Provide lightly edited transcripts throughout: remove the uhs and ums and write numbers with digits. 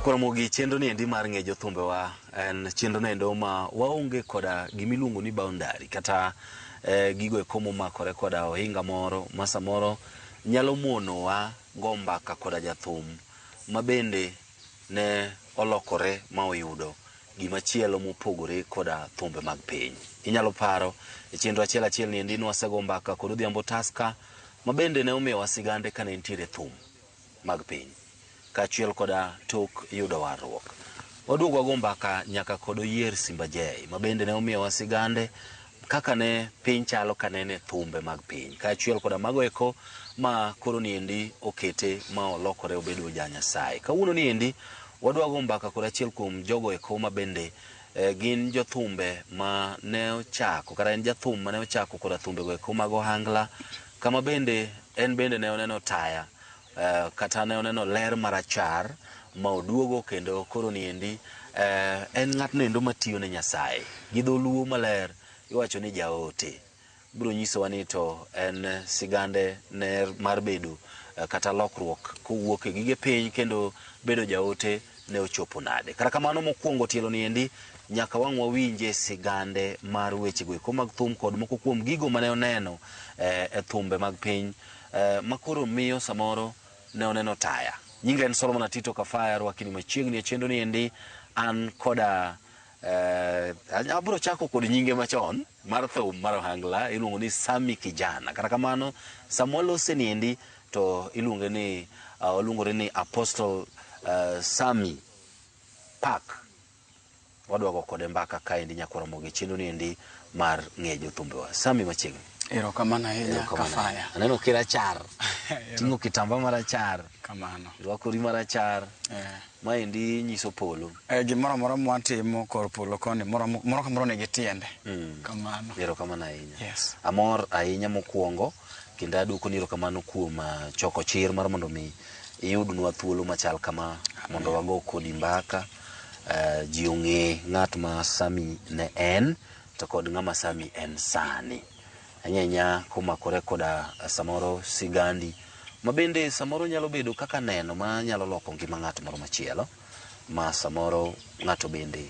Nyakwar chenro ni endi mar ng'e jothumbewa en chenro noendo ma waonge koda gimiluongo ni boundary kata gigo eko momakore koda ohinga moro ma samoro nyalo monowa go mbaka koda jathum ma bende ne olokore ma oyudo gimachielo mopogore koda thumbe mag piny. Inyalo paro e chenro achiel achiel ni endi nwasego mbaka kod Odhiambo Tusker ma bende ne omiyowa sigande kane entiere thum mag piny kaachiel koda tok yudo warruok. Waduogo wago mbaka nyaka kod Oyier Simba J ma bende ne omiyowa sigande kaka ne piny chalo kane en e thumbe mag piny kaachiel koda mago eko ma koro niendi okete ma olokore obedo ja Nyasaye. Kawuono niendi wadwa go mbaka kod achiel kuom jogo eko ma bende gin jothumbe ma ne ochako kata en jathum mane ochako koda thumbego eko mag ohangla kama bende en bende ne oneno taya kata ne oneno ler marachar ma oduogo kendo koro niendi en ng'atno endo matiyo ne Nyasaye. Gi dholuo maler iwacho ni jaote. Biro nyisowa ni to en sigande ne mar bedo kata lokruok kowuok e gige piny kendo bedo jaote ne ochopo nade. Kata kamano mokwongo tielo niendi nyaka wang' wawinje sigande mar wechego eko mag thum kod moko kuom gigo mane oneno e thumbe mag piny ma koro miyo samoro ne oneno taya. Nyinga en Solomon Atito Kafaya, arwakini machiegni e chenro niendi an koda abiro chako kod nyinge machon mar thum mar ohangla iluongo ni Sammy Kijana. Kata kamano sama walose niendi to iluonge ni oluongore ni Apostle Sammy Park. Wadwa go kode mbaka kaendi nyakwar Ramogi chenro niendi mar ng'e jothumbewa. Sammy machiegni. Erokamano ahinya Erokamano. Kafaya. Aneno kirachar. Ting'o kitamba marachar. Kamano. Irwakori marachar. Maendi nyiso polo. Gimoro amora mwatimo kor polo koni moro moro ka moro nigi tiende. Kamano. Erokamano ahinya. Yes. Amor ahinya mokwongo kendo aduoko ni erokamano kuom choko chir mar mondo mi iyudnwa thuolo machal kama mondo wago kodi mbaka ji ong'e ng'at ma Sammy ne en to kod ng'ama Sammy en sani. Ahinya ahinya komakore koda samoro sigandi ma bende samoro nyalo bedo kaka neno ma nyalo loko ngima ng'at moro machielo ma samoro ng'ato bende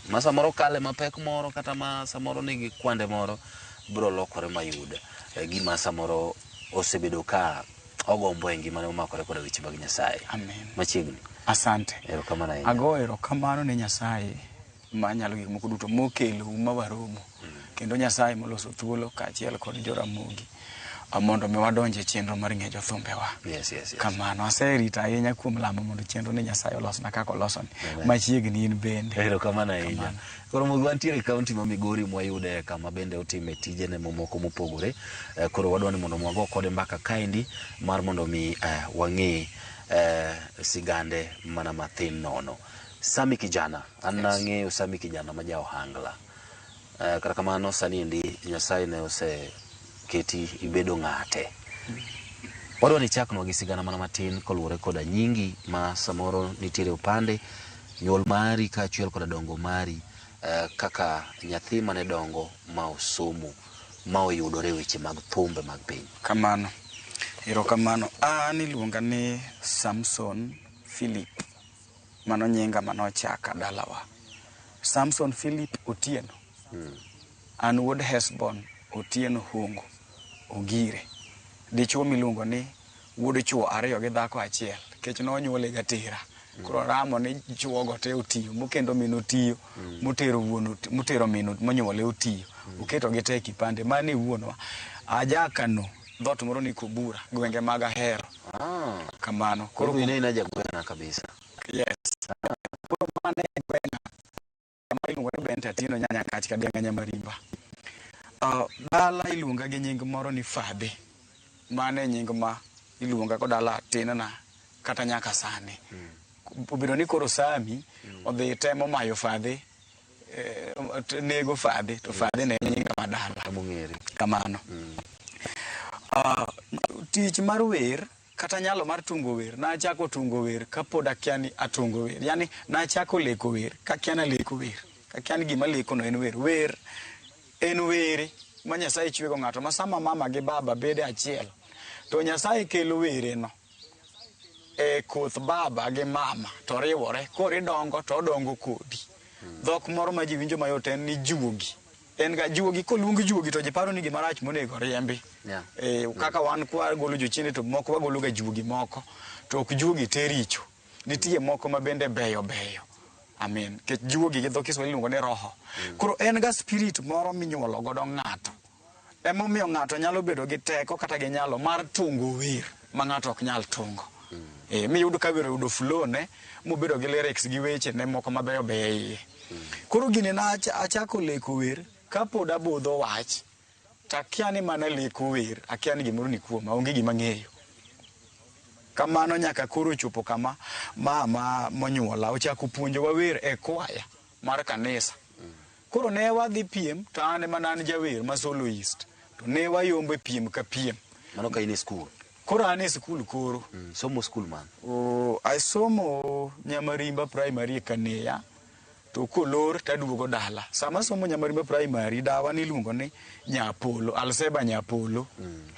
ma samoro kale mapek moro kata ma samoro nigi kwande moro biro lokore mayud gima samoro osebedo ka ogombo e ngimane momakore koda weche mag Nyasaye. Amen. Machiegni. Asante. Erokamano ahinya. Ago erokamano ne Nyasaye manyalo gik moko duto mokelou ma waromo. Kendo Nyasaye moloso thuolo kaachiel kod Joramogi mondo mi wadonj e chenro mar ng'e jothumbewa. Yes. Kamano aserito ahinya kuom lamo mondo chenro ni Nyasaye olosna kaka olosoni. Amen. Machiegni in bende. Erokamano ahinya. Kamano. Koro Ramogi wantiere e kaunti ma Migori mwayude kama bende otime tijene mamoko mopogore. Koro wadwa ni mondo wago kode mbaka kaendi mar mondo mi wang'e sigande mana mathin nono. Sammy Kijana, an nang'eyo Sammy Kijana ma ja ohangla. Kata kamano sani endi Nyasaye ne oseketi ibedo ng'ate. Wadwa ni ichaknwa gi sigana mana matin koluwore koda nyingi ma samoro nitiere opande, nyuol mari kaachiel koda dongo mari kaka nyathi mane dongo ma osomo ma oyudore weche mag thumbe mag piny. Kamano. Erokamano. An iluonga ni Samson Philip. Mano nyinga manochaka dalawa. Samson Philip Otieno. An wuod Hesbon Otieno Hongo Ogire. Dichuo miluongo ni wuod chuo ariyo gi dhako achiel. Nikech nonyuole gatera. Koro ramo ni chuo go te otiyo, mokendo min otiyo, motero wuon motero min monyuole otiyo. Oketo gi te e kipande. Mano e wuonwa. Ajakano dhoot moro ni Kobura, gwenge mag Ahero. Kamano. Koro in ina jagweng'a kabisa. Yes. Koro mano e gweng'a. Kama iluongo ni Benta Atieno Nyanya Kach Kadianga Nyamarimba. Dala iluonga gi nying moro ni Fadhe. Mano e nying ma iluonga go dala tinna kata nyaka sani. Obedo ni koro Sammy odhi temo mayo Fadhe, nego Fadhe, to Fadhe ne en nyinga ma dala. Kamong'ere. Kamano. Tich mar wer kata nyalo mar tungo wer, nachako tungo wer kapod akia ni atungo wer. Yani nachako leko wer kakia ni aleko wer. Kakia ni gima aleko no en wer. Wer en were ma Nyasaye chwego ng'ato ma sama mama gi baba bedo achiel to Nyasaye kelo were no. e koth baba gi mama to riwore, koro idongo to odongo kodi. Dhok moro ma ji winjo mayot en ni juogi. En ga juogi, koluong juogi to ji paro ni gima rach monego riembi. Kaka wan kwa golo jochiende to moko wagolo ga juogi moko, to ok juogi te richo. Nitie moko ma bende beyo beyo. Amen. Nikech juogi gi dho Kiswahili iluongo ni roho. Koro en ga spirit moro minyuolo godo ng'ato. Emomiyo ng'ato nyalo bedo gi teko kata gi nyalo mar tungo wer ma ng'ato ok nyal tungo. Miyud ka wer oyudo flow ne, mobedo gi lyrics gi weche ne moko mabeyo beyo e iye. Koro gini na achako leko wer kapod abudho wach, to akia ni mana leko wer, akia ni gimoro ni kuoma, onge gima ang'eyo. Kamano nyaka koro ochopo kama mama monyuola ochako puonjowa wer e kwaya mar kanisa. Koro ne wadhi piem to an ema ne an jawer ma soloist. To ne wayombo e piem ka piem. Mano ka in e skul? Koro an e skul koro. Somo skul man? Asomo Nyamarimba Primary e Kaneya. To kolor taduogo dala. Sama asomo Nyamarimba Primary, dawa niluongo ni Nyapolo, Alseba Nyapolo.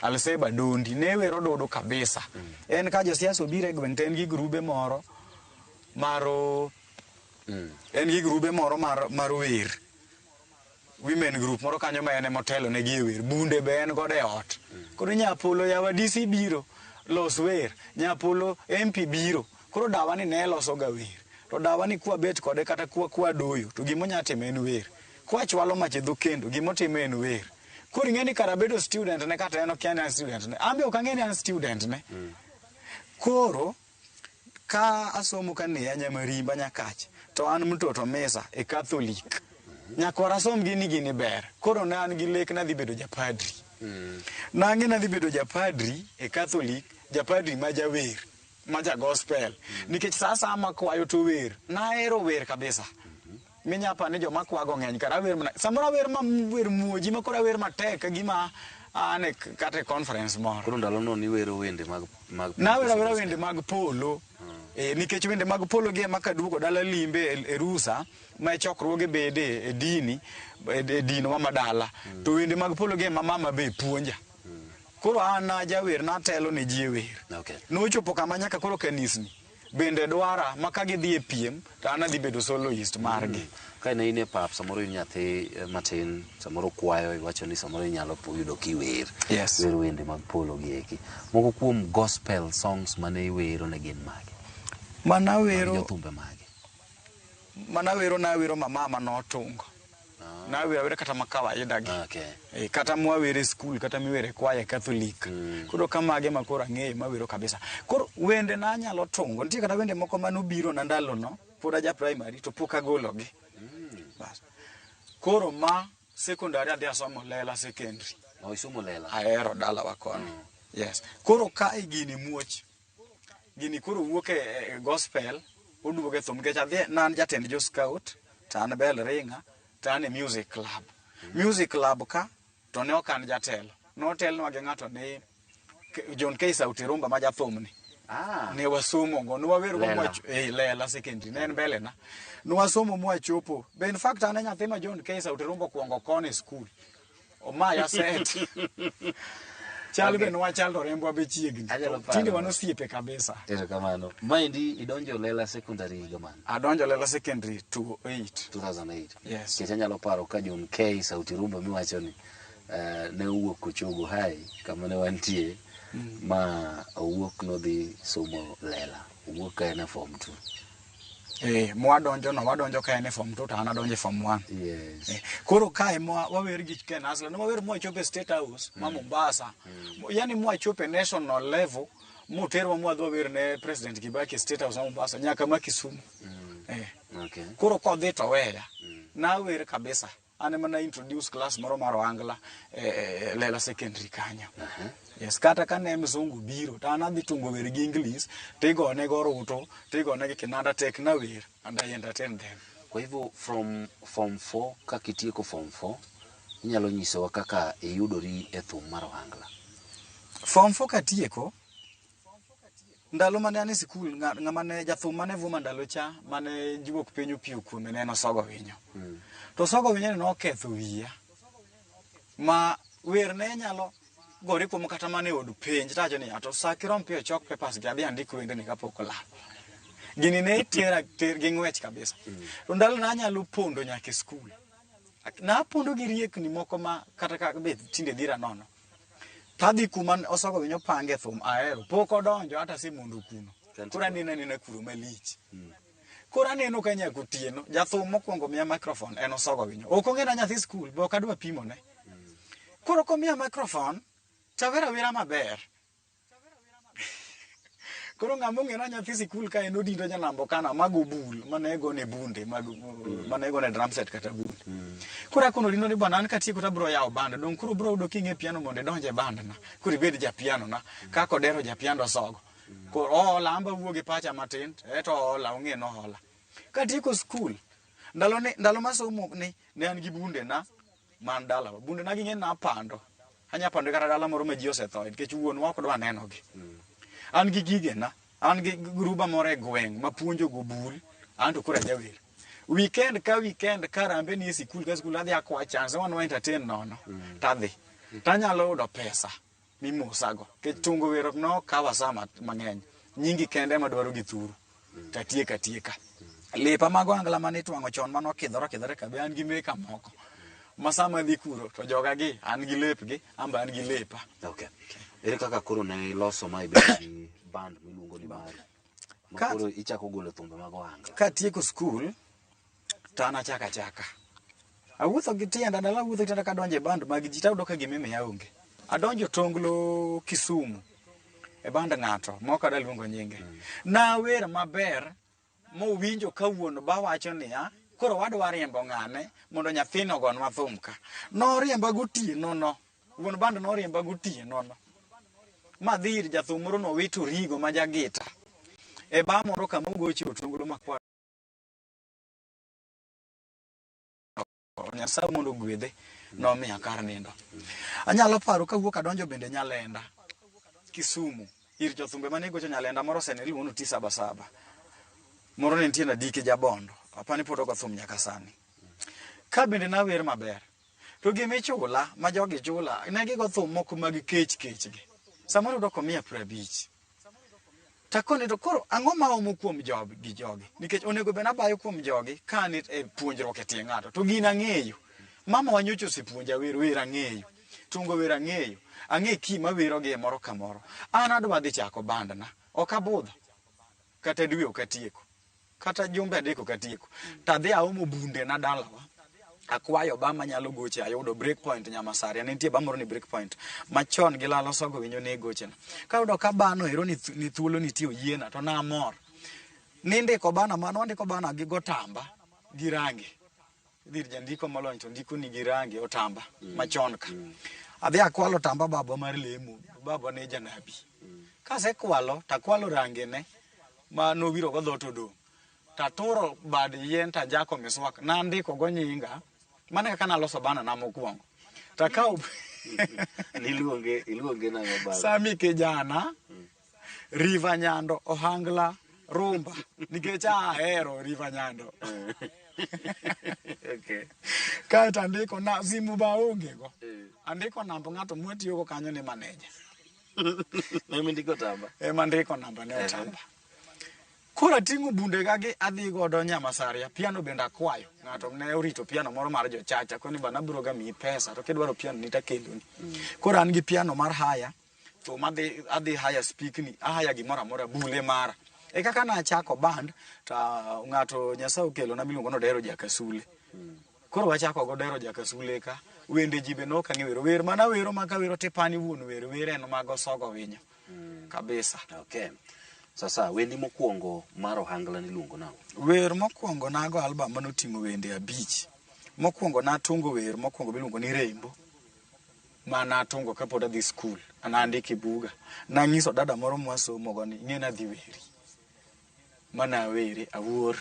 Alseba Dondi. Ne wero dodo kabisa. En ka josiasa obiro e gweng' to en gi grube moro mar en gi grube moro mar wer. Women group moro kanyo ma en ema otelo negi e wer. Bunde be en godo e ot. Koro Nyapolo yawa DC biro los wer. Nyapolo MP biro. Koro dawa ni ne loso ga wer. To dawa ni kwa bet kode kata kwa doyo to gima onya timo en wer. Kwa chwalo mach e dho kendo gima otimo en wer. Koro ing'e ni kara bedo student ne kata en okia ni an student ne. An be ok ang'e ni an student ne. Koro ka asomo ka ne Nyamarimba Nyakach to an mtoto misa e Catholic. Nyakwara asom gini gini ber. Koro ne an gi lek nadhi bedo japadri. Nang'e nadhi bedo japadri e Catholic, japadri ma jawer, ma ja gospel. Nikech sa asaya makwayo to wer. Nahero wer kabisa. Minya pa ni joma kwago ng'eny kara wer mana. Samoro awer ma wer muoji ma koro awer matek ka gima an e kata e conference moro. Koro ndalo no niwero wende mag Nawero awera wende mag polo. Nikech wende mag polo gi ema kaduogo dala limbe e rusa ma e chokruoge bede e dini, e dinwa ma dala. To wende mag polo gi ema mama be puonja. Koro an ajawer natelo ne ji e wer. Nochopo kama nyaka koro kanisni bende dwara ma ka gidhi e piem to an adhi bedo soloist margi. Ka ne in e pap, samoro in nyathi matin, samoro kwayo, iwacho ni samoro inyalo yudo kiwer. Wer wende mag polo gi eki. Moko kuom gospel songs mane iwero ne gin mage? Mana wero jothumbe mage? Mana wero nawero ma mama notungo. Nawero awera kata ma kawaida gi. Kata mwawere e skul, kata miwere e kwaya Catholic. Koro kamage ma koro ang'eyo mawero kabisa. Koro wende na anyalo tungo. Nitie kata wende moko manobiro na ndalo no, pod aja primary to pok agologi. Bas. Koro ma secondary adhi asomo Lela Secondary. Oh, isomo Lela? Ahero dalawa koni. Yes. Koro kae gini muoch. Gini koro wuok e gospel, oduogo e thum nikech adhi ne an jatend jo scout, to an bell ringer, to an e music club. Music club ka to ne ok an jatelo. Notelnwa gi ng'ato ni John K. Sauti Rumba ma jathum ni. Ne wasomo go, ne wawero go Lela. Lela Secondary, ne en mbele na. Ne wasomo mwachopo. Be in fact an e nyathi ma John K. Sauti Rumba okuongo koni e school. Omaya set. Chal be nwachal to rembwa be chiegni. Anyalo paro. Tinde wan osiepe kabisa. Erokamano. Maendi idonjo Lela Secondary higa mane? Adonjo Lela Secondary 2008. 2008. Yes. Nikech anyalo paro ka John K. Sauti Rumba miwacho ni ne owuok Kochogo High kama ne wantie ma owuok nodhi somo Lela. Owuok ka en e form 2. Mwadonjo no, wadonjo ka en e form 2 to an adonjo e form 1. Koro kae mwa wawer gi Ken Asla, ne wawer mwachopo e State House ma Mombasa. Yani mwachopo e national level, moterwa mwadhi wawer ne President Kibaki e State House ma Mombasa nyaka ma Kisumu. Koro kodhi to weya. Nawer kabisa. An ema na introduce class moro mar Ohangla e Lela Secondary kanyo. Yes, kata ka ne mzungu biro to an adhi tungo wer gi English, tigone go Ruto, tigone gi Kinanda tek na wer and I entertain them. Kwa hivyo from form 4 kaka itieko form 4 inyalo nyisowa kaka iyudori e thum mar Ohangla? Form 4 katieko, ndalo mane an e sikul, ng'ama ne jathum mane vuma ndalo cha, mane juok piny opiyo kuome ne en Osogo Winyo. To Osogo Winyo ni noketho wiya. Ma wer ne nyalo, gore kuom kata mana e od penj tawacho ni to sa kirom piyo chok papers gi adhi andik wendni kapok olal. Gini ne tera ter gi ng'wech kabisa. To ndalo na anyalo pondo nyaka e skul. Napondo gi riekni moko ma kata ka be tinde dhira nono. Tadhi kuma Osogo Winyo pange thum ahero. Pok odonjo hata asemondo kuno. Koro aneno anena kuro malich. Koro aneno ka nyaka otieno, jathum mokwongo miya microphone en Osogo Winyo. Ok ong'ena nyathi skul, be ok adwa pimone. Koro komiya microphone, tawero awera maber. Koro ng'ama ong'ena nyathi sikul ka en odindo nyanambo kana mago bul mane gone bunde mag mane gone drum set kata bunde. Koro akono odindo ni bwana an katieko to abiro yawo band dong koro bro yudo king'e piano mondo idonj e band na. Koro ibed ja piano na kaka Odero ja piando Osogo. Koro oola an be awuo gi pacha matin to oola ong'e ni oola. Katieko skul ndalo ni ndalo masomo ni ne an gi bunde na man dalawa. Bunde na ging'e napando. Anya pando kata dala moro ma ji osethoe nikech wuonwa ok dwa nenogi. An gi gigena, an gi gruba moro e gweng' mapuonjo go bul, an to koro ajawer. Weekend ka weekend ka Harambee ni e sikul ka sikul adhi akwa chance wan wa entertain nono tadhi. Tanyalo yudo pesa mimosago. Nikech tungo wer ok nokawa saa mang'eny. Nyingi kende ema dwaro gi thuru. Tatieko atieka. Lepa mag ohangla mane itwang'o chon mane okidhore okidhore ka be an gi meka moko. Ma sama adhi kuro to joga gi an gi lepgi an be an gi lepa. Okay. Ere kaka koro ne iloso ma ibedo gi band miluongo ni mari? Ma koro ichako golo thumbe mag ohangla. Katieko skul to an achako achaka. Awuotho gi tienda, ndalo awuotho gi tienda kadonjo e band mag ji tayudo ka gima imiya onge. Adonjo Tonglo Kisumu e band ng'ato ma ok adwa luongo nyinge. Nawer maber mowinjo ka wuon ba wacho niya, koro wadwa riembo ng'ane mondo nyathino ogonwa thum ka. Noriemba gotieno no. Wuon band noriemba gotieno no. Madhi ir jathum moro nowito Rigo ma jagita. E ba moro kama ogoche otonglo makwar. Nyasaye mondo ogwedhe nomiya kar nindo. Anyalo paro kawuok adonjo bende Nyalenda Kisumu ir jothumbe mane gocho Nyalenda moro osene iluongo ni Oti Saba Saba. Moro ne nitie Nadike Jabondo. Apani pod ogo thum nyaka sani. Ka bende nawer maber. To gima ichula ma jogi chula ne gigo thum moko mag kech kech gi. Samoro yudo komiya 50. Takoni to koro ang'o ma omo kuom jogi jogi? Nikech onego bed abayo kuom jogi ka an e puonjruok e tie ng'ato. To gini ang'eyo. Mama wa nyocha osepuonja wer, wer ang'eyo. Tungo wer ang'eyo. Ang'e ki mawero gi e moro ka moro. An adwa dhi chako band na. Ok abudho. Kata dwe ok atieko. Kata jumbe adek ok atieko. To adhi aomo bunde na dalawa. Akwayo ba manyalo goche ayudo break point Nyamasaria. Ne nitie ba moro ni break point. Machon gi lalo sogo winyo ne goche na. Kayudo ka bano ero ni, ni thuolo nitie oyiena to namor. Nindiko bana mano wandiko bana gi gotamba gi rangi. Idhi ir jandiko molony to ndiko ni gi rangi otamba machon ka. Adhi akwalo otamba babwa mar lemo. Babwa ne janabi. Kasekwalo takwalo rangene ma nowiro go dhoot odong'. Taturo bad yien tanjako miswak nandiko go nyinga. Mano kaka naloso bana na mokwongo. Takawo Niluonge iluonge nang'o baba? Sami Kijana, River Nyando, Ohangla, Rumba. Nikech ahero River Nyando. Okay. Kaeto andiko na simu ba aonge go. Andiko namba ng'ato mwatiyogo kanyo ni maneja. Ema indiko tamba. Ema andiko namba ne otamba. Koro ating'o bundega gi adhi godo Nyamasaria, piano bende akwayo. Ng'ato ne orito piano moro mar jochacha, koni bana abiro ga miyi pesa, to kidwaro piano ni takeloni. Koro an gi piano mar haya, thum adhi, adhi haya spikni, ahaya gimoro amora, bule mara. E kaka nachako band, to ng'ato Nyasaye okelona miluongo ni Odero Jakasule. Koro wachako go Odero Jakasule ka, wende ji be nok ang'e wero. Wer mana wero ma kawero tipani wuon wer, wer en mag Osogo Winyo. Kabisa. Okay. Sasa wendi mokwongo mar ohangla niluongo nang'o? Wer mokwongo nago album manoting'o wende abich. Mokwongo natungo wer mokwongo miluongo ni Rembo. Ma natungo kapod adhi skul. Nandiko e buga. Nang'iso dada moro mwasomo go ni ing'e nadhi weri. Manawere awuor.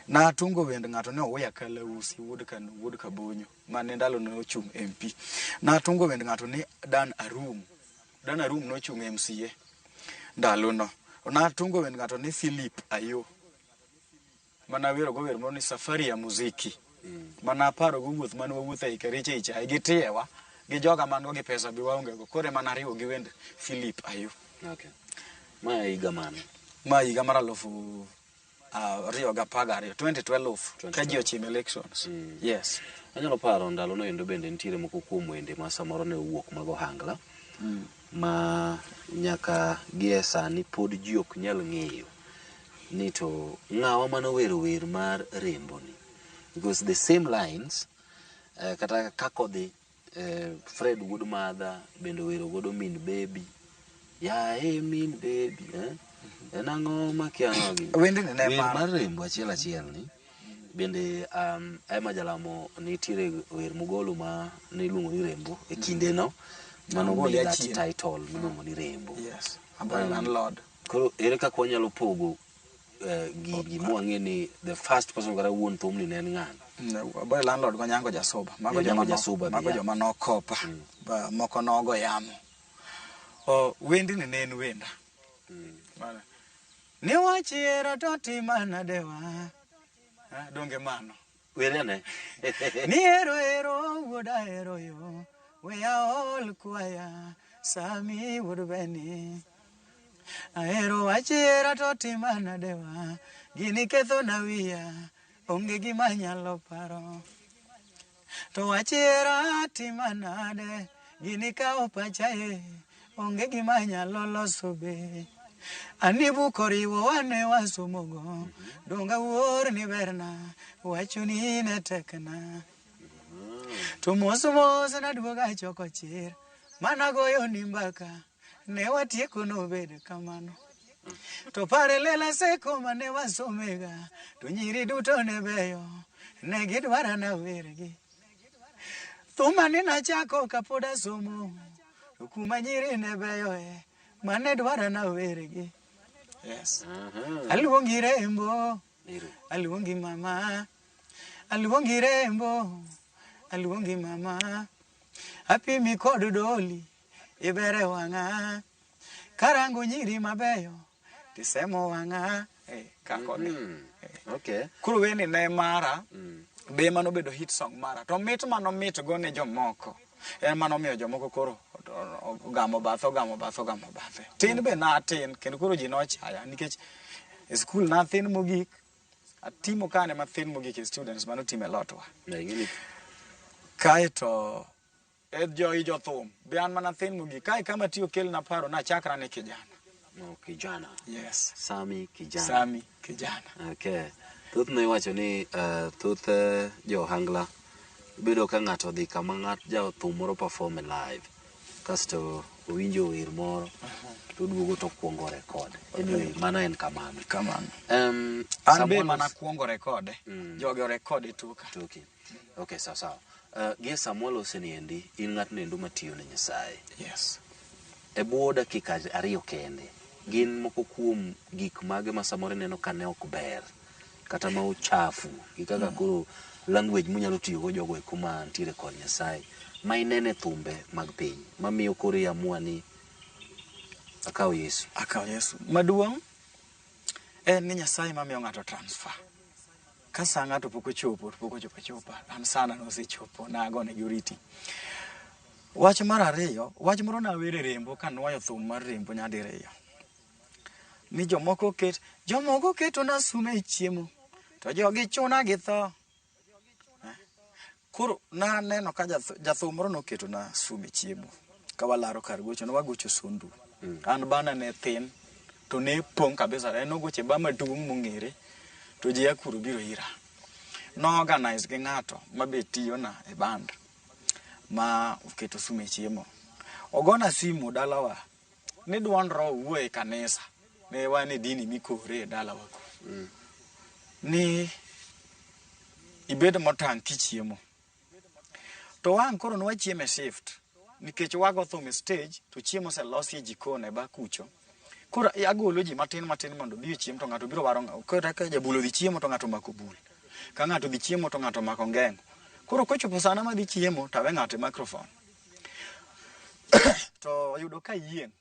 Natungo wend ng'ato ni Owuya Kalausi wuod Kano wuod Kabonyo mane ndalo ne ochung' MP. Natungo wend ng'ato ni Dan Arum. Dan Arum nochung' MCA ndalono. Natungo wend ng'ato ni Philip Ayo. Manawero go wer moro ni Safari ya Muziki. Mana aparo go wuoth mane wawuotho ei Kericho ei chae gi tiewa. Gi joga man go gi pesa be waonge go. Koro ema nariwo gi wend Philip Ayu. Okay. Ma e higa mane? Ma higa mar 2012, 2012, ka ji ochimo elections. Yes. Anyalo paro ndalono endo bende nitiere moko kuom wende ma samoro ne owuok mag ohangla ma nyaka gie sani pod ji ok nyal ng'eyo ni to ng'awa manowero wer mar rembo ni because the same lines kata kaka odhi Fred wuod Madha bende owero godo min baby yae min baby en ang'o makia ang'o gini Wendni ne wer mara. mar rembo achiel achiel ni bende Emma Jalamo nitiere wer mogolo ma niluongo ni rembo e kindeno mano Ogole miyi that achien. title miluongo ni rembo. Yes. Aboy landlord. Koro ere kaka wanyalo pogo gigi mwang'e ni the first person kata wuon thumni ne en ng'ani? Aboy landlord go Nyango Jasuba. Mago Yeah, Nyango joma no- Jasuba be, mago yeah. joma nokopa. Ba moko nogo yamo. O wendni ne en wenda. Mana. Ni wachiero to tima nadewa. Ah, donge mano. Were ane. Ni ero ero wuoda ero yo. Weya ol kwaya. Sami wuod Beni. Ahero wachiera to tima nadewa. Gini ketho na wiya. Onge gima nyalo paro. To wachiera tima nade. Gini kawo pacha e. Onge gima nyalo loso be. Ani buk oriwo wane wasomogo. Donga wuor ni berna. Wachoni ne tekna. To mos mos naduoga choko chir. Mana goyo ni mbaka. Ne watieko nobed kamano. To pare lela seko mane wasomega. To nyiri duto ne beyo. Ne gidwara na wergi. Thuma ni nachako kapod asomo. To kuma nyiri ne beyo e. Mane dwara na wergi. Yes. Aluongi rembo. Ero. Aluongi mama. Aluongi rembo. Aluongi mama. Apimi kod doli. Ibere wang'a. Karango nyiri mabeyo. Tisemo wang'a. Kako ni. Okay. Koro weni ne mara. Be mano bedo hit song mara. To mit mano mit go ne jomoko. En mano miyo jomoko koro ogamo bathe, ogamo bathe, ogamo bathe. Tin be natin, kendo koro ji nochaya nikech e skul nathin mogik. Atimo kane mathin mogik e students manotimo e lotwa. Na ing'eni Kaeto e jo i jothum be an mana thin mogik. Kae kama tiyo kelna paro nachakra ni kijana. no kijana. Yes. Sami kijana. Sami kijana. Okay. Thothne iwacho ni thoth jo ohangla bedo ka ng'ato odhi kama ng'at jathum moro perform e live kasto owinjo wer moro to oduogo to okuongo record. Anyway, mano en kamano. Kamano. An be Samuel mana kuongo rekode. Jogi orekode e toka. Toki. Okay, sawa sawa. Gie Samuel oseniendi, in ng'atno endo matiyo ne Nyasaye. Yes. E bwo dakika 2 kende, gin moko kuom gik mage ma samoro ineno ka ne ok ber kata ma uchafu gi kaka koro language munyalo tiyogo jogo eko mantiere kod Nyasaye ma inene thumbe mag piny mamiyo koro iamua ni akawo Yesu. Akawo Yesu. Maduong' en ni Nyasaye mamiyo ng'ato transfer. Ka sa ng'ato pok ochopo, to pok ochopo achopa. An sana nosechopo, nagone gi oriti. Wach mar ariyo, wach moro nawero e rembo kanuoyo thum mar rembo nyadiriyo. Ni jomoko ket, jomoko ketona sum e chiemo, to jogi chuna gi tho. Koro naneno ka jathum moro noketona sum e chiemo. Ka walaro kar gocho, ne wagocho Sondu. An bana ne thin, to ne pong' kabisa. En nogocho e ba maduong' mong'ere, to ji a kuro biro ira. No organize gi ng'ato mabe tiyona e band ma oketo sum e chiemo. Ogona simu dalawa ni duond roho wuo e kanisa. Ne wan e dini mikore e dalawa ku. Ni ibed motang' kichiemo. To wang' koro ne wachiemo e shift. Nikech wago thum e stage to chiemo oselosi e jikon e ba kucho. Koro agolo ji matin matin mondo obi ochiem to ng'ato biro waro kata ka jabul odhi chiemo to ng'ato omako bul. Ka ng'ato odhi chiemo to ng'ato omako ngeng'o. Koro kochopo sana madhi chiemo to awe ng'ato e microphone. To oyudo ka ayieng'.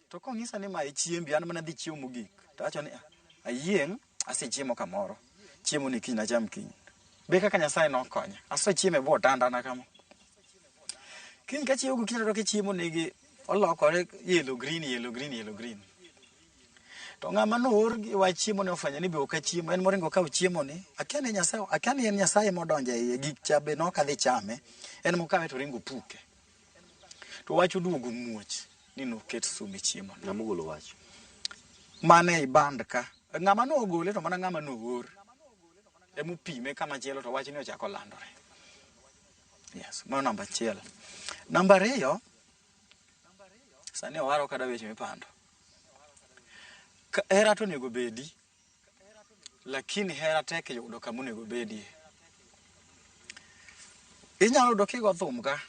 To kong'isa ni ma e chiembi an mana dhi chiemo mogik. To awacho ni ayieng' asechiemo kamoro. Chiemo ni kiny nacham kiny. Be kaka Nyasaye nokonya. Asechiemo e bwo otandana kama. Kiny ka chiewo gokinyi to ka chiemo nigi olokore yellow green, yellow green, yellow green. To ng'ama noor gi wach chiemo ne ofwenyo ni be ok achiemo, en moringo okawo chiemo ni, akia ni Nyasaye, akia ni en Nyasaye modonjo e iye, gik cha be nok adhi chame, en mokawe to oringo opuke. To wach oduogo muoch ni noket sum e chiemo no. Ng'ama ogolo wach? Mana ei band ka. Ng'ama nogole to mana ng'ama noor. Emopime kama chielo to wachni ochako landore. Yes, mano namba achiel. Namba ariyo, sani owaro kada weche mipando. Hera to onego bedi, lakini hera tek yudo kama onego bedie. Inyalo yudo kigo thum ka,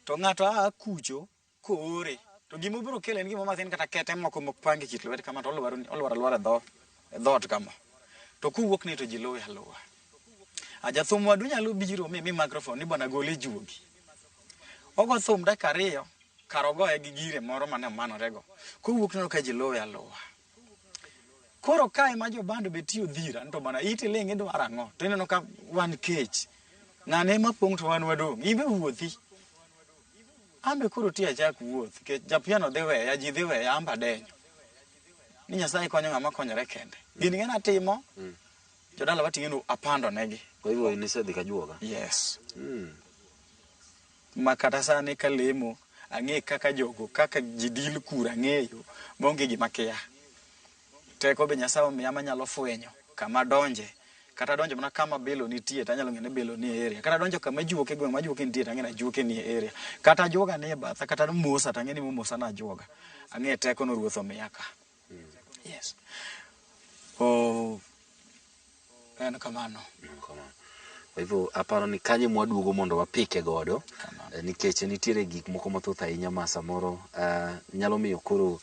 to ng'ato a kucho koore, to gima obiro kelo en gima mathin kata kete moko mopangi kit lwete kama to olwaro olwaro alwara e dhoot kama. To kowuok ni to ji luwe aluwa. A jathum wadu nyalo biro mi mi microphone ni bwana gole juogi. Ogo thum dakika ariyo, kar ogoye gi gire moro mane omanorego. Kowuok neno ka ji luwe aluwa. Koro kae ma jobando be tiyo dhira, to bana iti ling' idwaro ang'o? To ineno ka wan kech. Ng'ane ema pong' to wan wadong'. In be wuothi. An be koro ti achak wuoth, nikech japiano dhi weya, ji dhi weya, an be adenyo. Ni Nyasaye konyo ng'ama konyore kende. Gini ng'e natimo, jodala wating'e ni apando negi. Kwa hivyo nisedhi kajuoga? Yes. Ma kata sani kalemo, ang'e kaka jogo, kaka ji deal kura ang'eyo, maonge gima kia. Teko be Nyasaye omiya manyalo fwenyo kama donje. Kata donjo mana kama bilo nitie to anyalo ng'eyo ni bilo nie area. Kata donjo kama juoke gweng' ma juoke nitie to ang'e ni ajuoke nie area. Kata ajuoga nie batha, kata mosa to ang'e ni momosa na ajuoga. Ang'e teko no Ruoth omiya ka. Yes. Oh, en kamano. Kamano. Kwa hivyo aparo ni kanyo mwaduogo mondo wapike godo nikech nitiere gik moko mathoth ahinya ma samoro nyalo miyo koro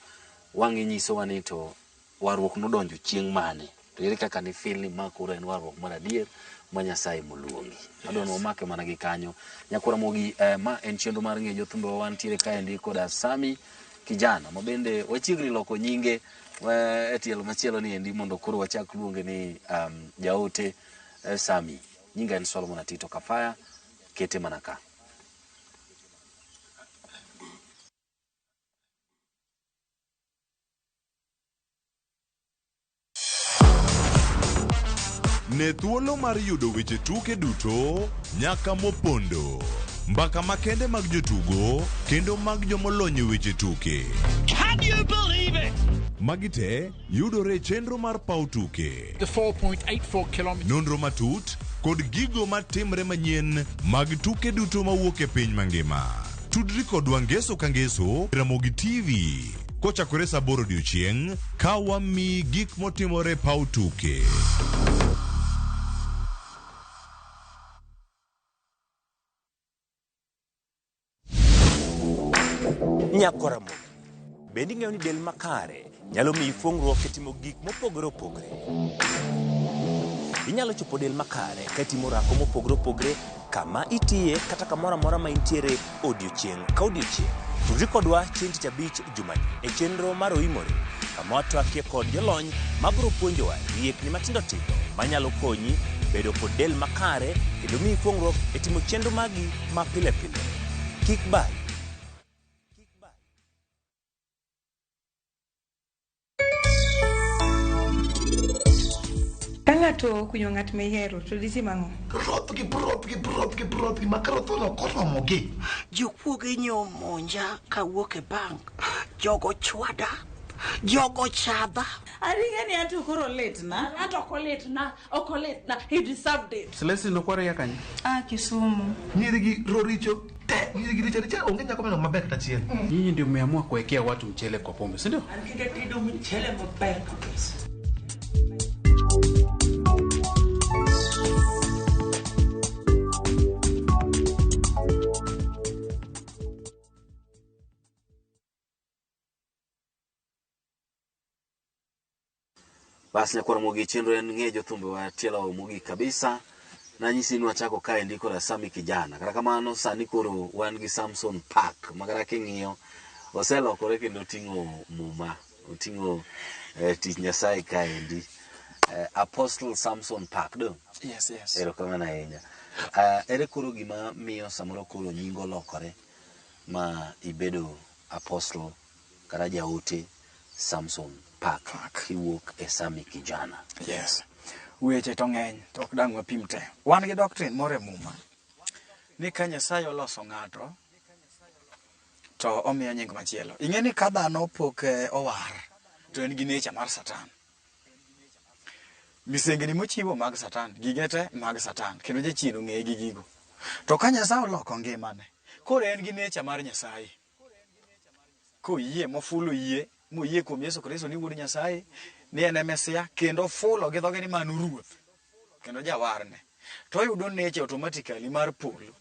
wang' inyisowa ni to warruok nodonjo chieng' mane to ere kaka ni feel ni ma koro en warruok mar adier ma Nyasaye moluongi. Adwa ni wamake mana gi kanyo. Nyakwara Mogi, ma en chenro mar ng'eyo jothumbe wantiere kaendi koda Sami Kijana ma bende wachiegni loko nyinge e tielo machielo ni endi mondo koro wachak luonge ni jaote Sami. Nyinga en Solomon Atito Kafaya, kete mana ka. Ne thuolo mar yudo weche tuke duto nyaka mopondo. Mbaka makende mag jotugo kendo mag jomolony e weche tuke. Can you believe it? Magi te yudore e chenro mar paw tuke. The 4.84 kilometers. Nonro matut kod gigo matimre manyien mag tuke duto mawuok e piny mangima. Tudri kodwa ngeso ka ngeso Ramogi TV kochakore saa aboro odiochieng' ka wamiyi gik motimore e paw tuke. Nyakoramogi, bende ing'eyo ni del makare nyalo miyi fuong'ruok e timo gik mopogore opogore. Inyalo chopo del makare ka itimo orako mopogore opogore kama itiye kata kamoro amora ma intiere odiochieng' ka odiochieng'. Tudri kodwa chieng' tich abich jumani e chenro mar Oimore kama watwakie kod jolony mabiro puonjowa riekni matindo tindo manyalo konyi bedo kod del makare kendo miyi fuong'ruok e timo chenro magi ma pile pile. Kik bayi. Ka ng'ato okunyo ng'at mihero to ditim ang'o? Rothgi, brothgi, brothgi, brothgi, ma karothono koromogi. Jokuoge nyomonja kawuok e bank. Jogo chwada. Jogo chadha. Aringa ni anto koro litna. Anto ok olitna, ok olitna. He deserved it. Celestine nokwaro ya kanye? Ah, Kisumu. Nyiri gi roricho te, nyiri gi richo richo, onge nyako meno maber kata achiel. Nyinyi ndio mmeamua kuwekea watu mchele kwa pombe, si ndio? An kinde tedo mchele maber kabisa. Bas nyakwar Mogi chenro en ng'e jothumbe wa tielo mogik kabisa. Nanyisi ni wachako kaendi koda Sami Kijana. Kata kamano sani koro wan gi Samson Park ma kata king'iyo oselokore kendo oting'o muma, oting'o tich Nyasaye kaendi. Apostle Samson Park do? Yes, yes. Erokamano ahinya. Ere koro gima miyo samoro koro nying olokore? ma ibedo apostle kata jaote Samson Park, kiwuok e Sami Kijana? Yes. Weche to ng'eny to ok dang' wapim te. Wan gi doctrine moro e Muma ni ka Nyasaye oloso ng'ato to omiyo nying machielo. Ing'e ni ka dhano pok eh, owar to en gi nature mar Satan. Misengni mochiwo mag Satan, gige te mag Satan, kendo jachien ong'eye gi gigo. To ka Nyasaye oloko ngimane, koro en gi nature mar Nyasaye. Koyie mofulo yie, moyie kuom Yesu Kristo ni wuod Nyasaye, ni en e Mesia, kendo ofulo gi dhoge ni mano Ruoth, kendo jawarne, to oyudo nature automatically mar polo.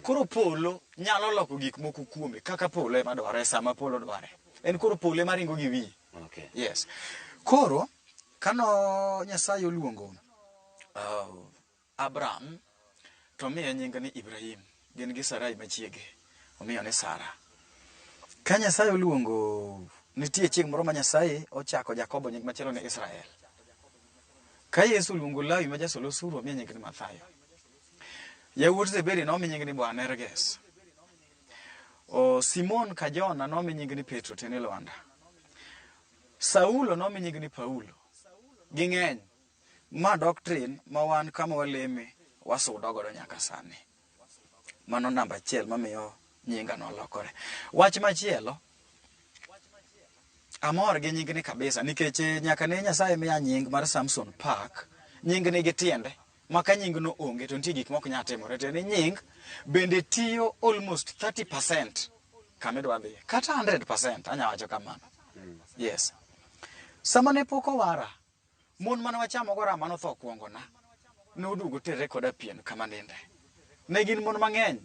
Koro polo nyalo loko gik moko kuome kaka polo ema dware sama polo dware. En koro polo ema ringo gi wiye. Okay. Yes. Koro kano Nyasaye oluongo uh, Abraham to omiye nying ni Ibrahim, gin gi Sarai machiege, omiyo ni Sara. Ka Nyasaye oluongo, nitie chieng' moro ma Nyasaye ochako Jakobo nying machielo ni Israel. Ka Yesu oluongo Lawi ma jasol osuru, omiye nying ni Mathayo. Yawuot Zebedi nomi nying ni Boanerges. O Simon ka Jona nomi nying ni Petro, tiende ni Lwanda. Saulo nomi nying ni Paulo. Ging'eny. Ma doctrine ma wan kama waleme wasudo godo nyaka sani. Mano namba achiel mamiyo nyinga nolokore. Wach machielo, amor gi nyingni kabisa nikech eh, nyaka ne Nyasaye miya nying mar Samson Park, nying nigi tiende ma ka nying no onge to nitie gik mok nyal timore. Tiende ni nying bende tiyo almost 30% kama idwa dhiye kata 100% anya wacho kamano. Yes. Sama ne pok owara, Mon mane wachamogo rama notho kuongona. Noduogo terre koda pien kama ninde. Ne gin mon mang'eny.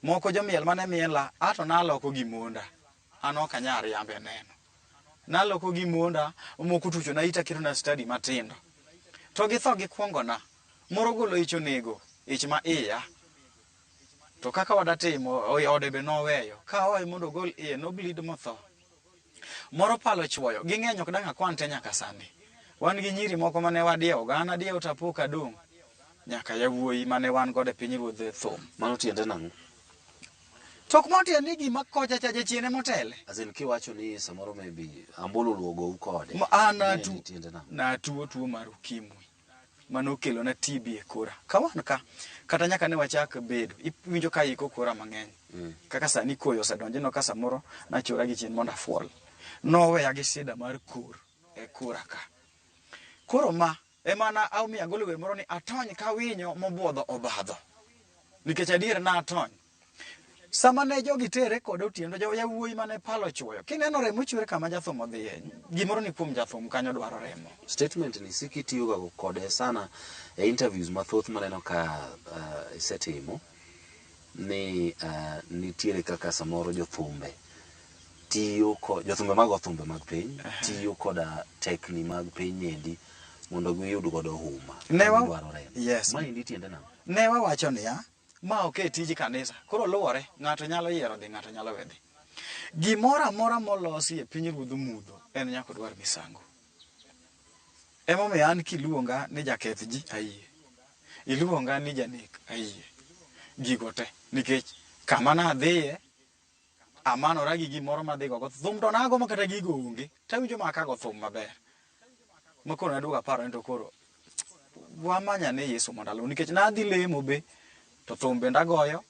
Moko jomiel mane miela, ato naloko gi monda. An ok anyal riambe neno. Naloko gi monda, moko tuchona ita ketona study matindo. To githo gikuongona. Moro golo ich onego, ich ma iya. To kaka wadatimo, ode be noweyo. Ka owe mondo ogol iye, nobleed motho. Moro palo chuoyo, ging'eny ok dang' akwan te nyaka sani. Wan gi nyiri moko mane wadiewo, an adiewo to apo kadong' nyaka yawuoyi mane wan godo e piny ruodh thum. Mano tiende nang'o? To ok mano tiende ni gima kocha cha jachien ema otele. As in kiwacho ni samoro maybe ambulu oluogo kode. Ma an Mae natu, ni tiende nang'o? natuo tuo mar ukimwi mane okelona TB e kora. Ka wan ka, kata nyaka ne wachak bedo, iwinjo ka iko kora mang'eny. Kaka sani koyo osedonjo, ineno ka samoro nachora gi chien mondo afuol. Noweya gi shida mar kor e kora ka. Koro ma ema na omiyo agolo wer moro ni atony ka winyo mobuodho obadho. Nikech adier na atony. Sama ne jogi tere kod otieno, jo yawuoyi mane palo chuoyo. Kineno remo chwer kama jathum odhiye, gimoro ni kuom jathum kanyo dwaro remo. Statement ni siki itiyoga kode sana e interviews mathoth maneno ka uh, isetimo ni uh, nitiere kaka samoro jothumbe tiyo ko jothumbe mago thumbe mag piny tiyo koda tekni mag piny endi mondo giyud godo huma Ne wa- gidwaro remo. Yes. Maendi tiende nang'o? Ne wawacho niya, ma ok e tij kanisa. Koro luwore, ng'ato nyalo yiero dhi, ng'ato nyalo we dhi. Gimoro amora molosi e piny ruodh mudho en nyaka odwar misango. Emomiyo an kiluonga ni jaketh ji, ayie. Iluonga ni janek, ayie. Gigo te. Nikech kama nadhiye, amanora gi gimoro madhi gogo thum to nago ma kata gigo onge. Tawinjo ma kago thum maber. Ma koro naduogo aparo ni to koro wamanya ne Yesu mondo aluw nikech nadhi lemo be to thum bende agoyo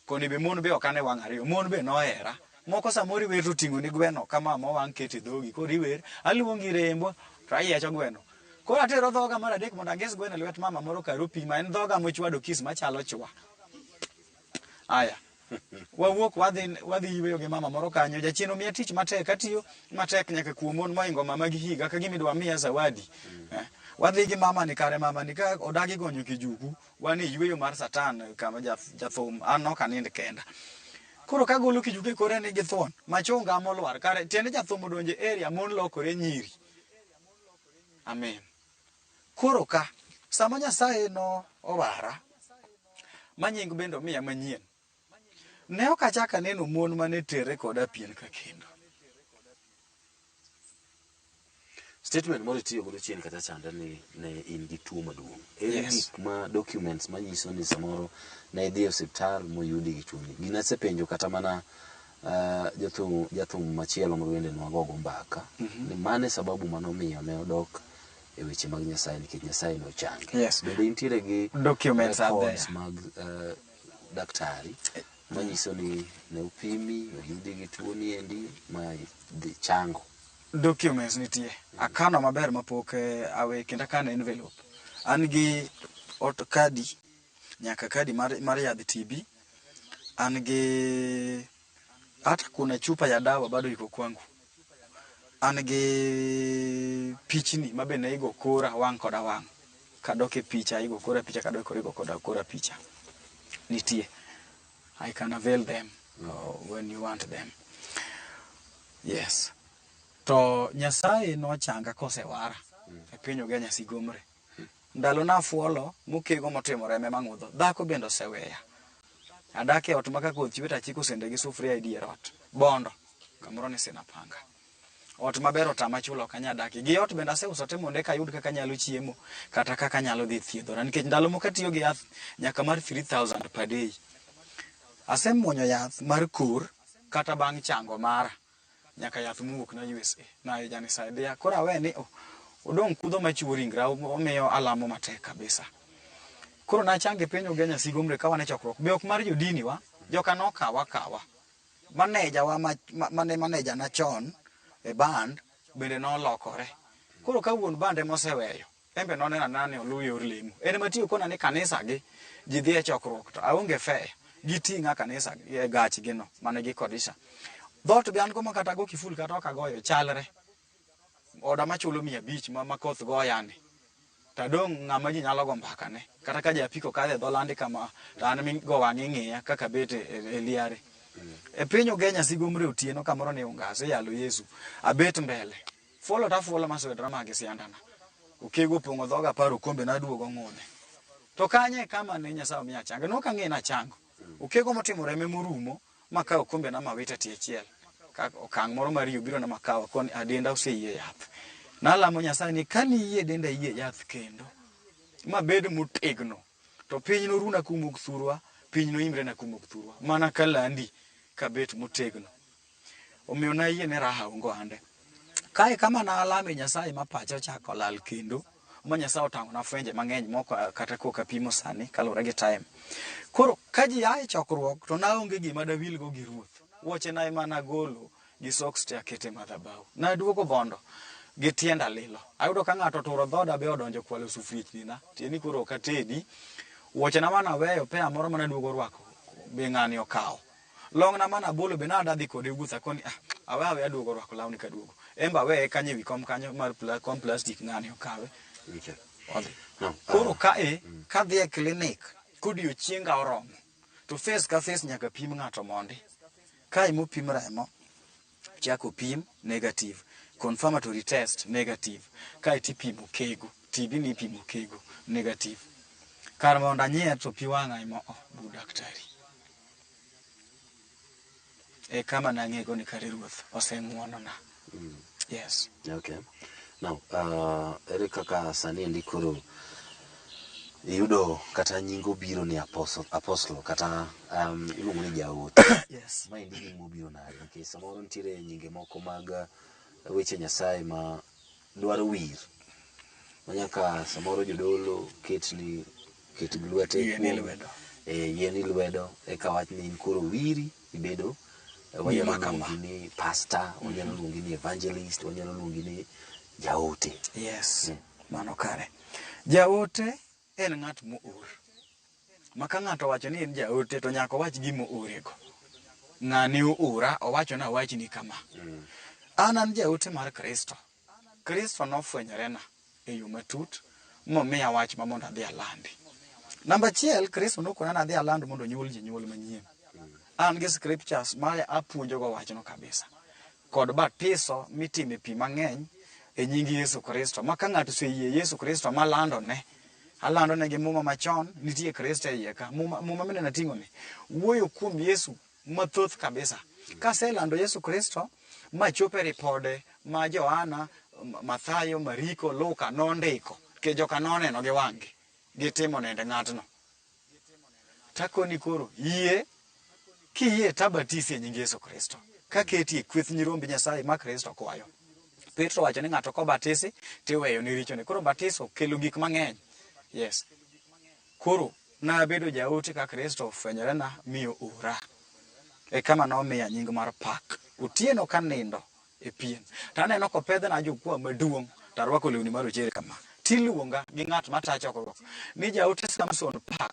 koni be mon be ok ane wang' ariyo mon be nohera moko samoro iwer to oting'o ni gweno kama mowang' keto e dhogi koro iwer aluongi rembo to ayiecho gweno koro atero dhoga mar adek mondo angis gweno e lwet mama moro kar opima en dhoga mochwado kis machalo chwa aya wawuok wadhi wadhi yueyo gi mama moro kanyo jachien omiya tich matek atiyo matek nyaka kuom mon moingo mama gi higa ka gima idwa miya zawadi eh, wadhi gi mama ni kare mama ni ka odagi gonyo kijuku wan e yueyo mar satan kama jathum an ok anind kenda koro kagolo kijuku e kore ni githuon machunga molwar kare tiende jathum odonjo e area mon lokore nyiri amen koro ka sama nyasaye no owara ma nying bende omiya manyien ne ok achak aneno mon mane terre koda pien ka kendo Statement moro itiyo godo chien kacha chande ni ne in gi tuo maduong'. Ere Yes. gik ma documents manyiso ni samoro ne idhi e osiptal moyudi gi tuoni? Gina asepenjo kata mana Jathum jathum machielo ma bende nwagogo mbaka ni mane sababu manomiyo ne odok e weche mag Nyasaye nikech Nyasaye nochange. Yes. Bende intiere gi Documents are records there. mag daktari manyiso ni ne opimi oyudi gi tuo ni endi ma dhi chango. Documents nitie. Akano maber mapok awe kendo akano envelope. An gi ot kadi nyaka kadi mar yadh TB. An gi hata kuna chupa ya dawa bado iko kwangu. An gi pichni ma be ne igo kora wang' koda wang'. Kadok e picha igo kora picha kadok kora igo koda kora picha. Nitie. I can avail them when you want them. Yes. To Nyasaye nochanga kosewara e piny Ugenya Sigomre. Ndalo nafuolo mokego motimo reme mang'udho. Dhako bende oseweya. Adak e ot ma ka koth chwe to achiko sende gi sufuria e dier ot. Bondo. Kamoro ni Sinapanga. Ot maber otama chulo ok anyal dakie. Gi ot bende aseuso te mondo eka ayud kaka anyalo chiemo kata kaka anyalo dhi thiedhora. Nikech ndalo moko atiyo gi yath nyaka mar 3000 per day. Asemuonyo yath mar kor kata bang' chango mara. Nyaka yath mowuok na USA. Na ijanisaidia. Koro awe ni oh, odong' kudho machiwo ringra omiyo alamo matek kabisa. Koro nachango e piny Ugenya Sigomre ka wan e chokruok. Be ok mar jodini wa, joka nokawa kawa. Maneja wa mane maneja na chon e band bende nolokore. Koro ka wuon band ema oseweyo, en be noneno anena ni oluw yor lemo. En ema tiyo kona ni kanisa gi ji dhi e chokruok to aonge fare. Giting'a kanisa e gachgi no mane gikodisha. Dhoot be an go ma kata go kiful kata ok agoyo chalre. Oda machulo 500 ma koth goya ni. Tadong' ng'ama ji nyalo go mbaka ne. Kata ka japiko kadho e dho landi kama to an migo wang'e ing'iya kaka bet e liare. E piny Ugenya Sigomre otieno kamoro ni Ungas iyalo Yesu. Abet mbele. Fuolo tafuolo maswedra ma gi siandana. Okego opong'o dhoga aparo okombe naduogo ng'udhe. To kanye e kama ne Nyasaye omiya chango. Nok ang'e ni achango. Okego motimo reme morumo makawo okombe na mawito e tie achiel. Ka okang' moro mar riyo biro na makawo akoni a denda oseyie yath. Nalamo Nyasaye ni kaniyie denda yie yath kendo mabed motegno to piny noruna kumok thurwa, piny noimre na kumok thurwa. Mana kalandi kabet motegno. Omiyo nayie ne raha ongo ande. Kae kama nalame Nyasaye ma pacha ochako lal kendo ma Nyasaye otang'ona fwenje mang'eny moko kata kok apimo sani kaluwore gi time. Koro ka ji a e chokruok to naonge gima dawilgo gi Ruoth. Wuoche na ema nagolo gi socks te akete madhabahu. Naduogo Bondo gi tienda lilo. Ayudo ka ng'ato oturo dhoda be odonjo kwalo sufriechni na. Tiende ni koro ok atedi. Wuoche na manaweyo pea moro manaduogo rwako be ng'ani okawo. Long na manabolo be nadadhi kode wuoth akoni ah, awe awe aduogo rwako lawni kaduogo. Embe aweye kanyo ewi kom kanyo mar kom plastic ng'ani okawe. Okay. Odhi. No, Koro kae kadhi e clinic kodiochienga oromo to face ka face nyaka pim ng'ato mondi. Kae mopim remo, chako pim negative, confirmatory test negative, kae tipimo kego, TB ni ipimo kego negative. Kar mondo anyier to pi wang'a ema oh, bu daktari. E kama nang'ego ni kare Ruoth oseng'uonona. Yes. Okay. Now, ere kaka sani endi koro iyudo kata nying obiro ni apostle kata iluongo ni jaote. Yes. Maendi nying mobiro nade? Nikech samoro nitiere nyinge moko mag weche Nyasaye ma dwaro wir. Ma nyaka samoro jodolo ketni ket gi lwete Yie ni kuom- lwedo. Yie ni lwedo eka wach ni in koro wiri ibedo wanyalo Gima kama. luongi ni pastor, wanyalo luongi ni evangelist, wanyalo luongi ni jaote. Yes. Mano kare. Jaote en ng'at moor. Ma ka ng'ato owacho ni en jaote to nyaka owach gima oorego. Ng'ani oora, owacho ni awachni kama. An jaote mar Kristo. Kristo nofwenyorena e yo matut momiya wach ma mondo adhi alandi. Namba achiel, Kristo nokona ni adhi aland mondo onyuol ji nyuol manyien. An gi scriptures ma apuonjogo wachno kabisa. Kod batiso mitime pi mang'eny e nying Yesu Kristo. Ma ka ng'ato oseyie Yesu Kristo malandone, alandone gi muma machon, nitie Kristo e iye ka. Muma mineno ating'o ni, wuoyo kuom Yesu mathoth kabisa. Kaselando Yesu Kristo, machopo e ripode ma Johana, Mathayo, Mariko, Luka nondiko, nikech joka noneno gi wang'gi, gitimo nende ng'atno. Takoni koro, yie Kiyie tabatisi e nying Yesu Kristo. Kaketi e kweth nyirombe Nyasaye ma Kristo kwayo. Petro wacho ni ng'ato kobatisi tiweyo ne richone. Koro batiso kelo gik mang'eny. Yes. Koro nabedo jaote ka Kristo ofwenyorena mi oora. E kama nomiya nying mar pak. Otieno ka nindo e pien. Taneno kopedhna jukwaa maduong' tarwako lewni marochere kama. Tiluonga gi ng'at matayo chokruok ni jaote Samson Park.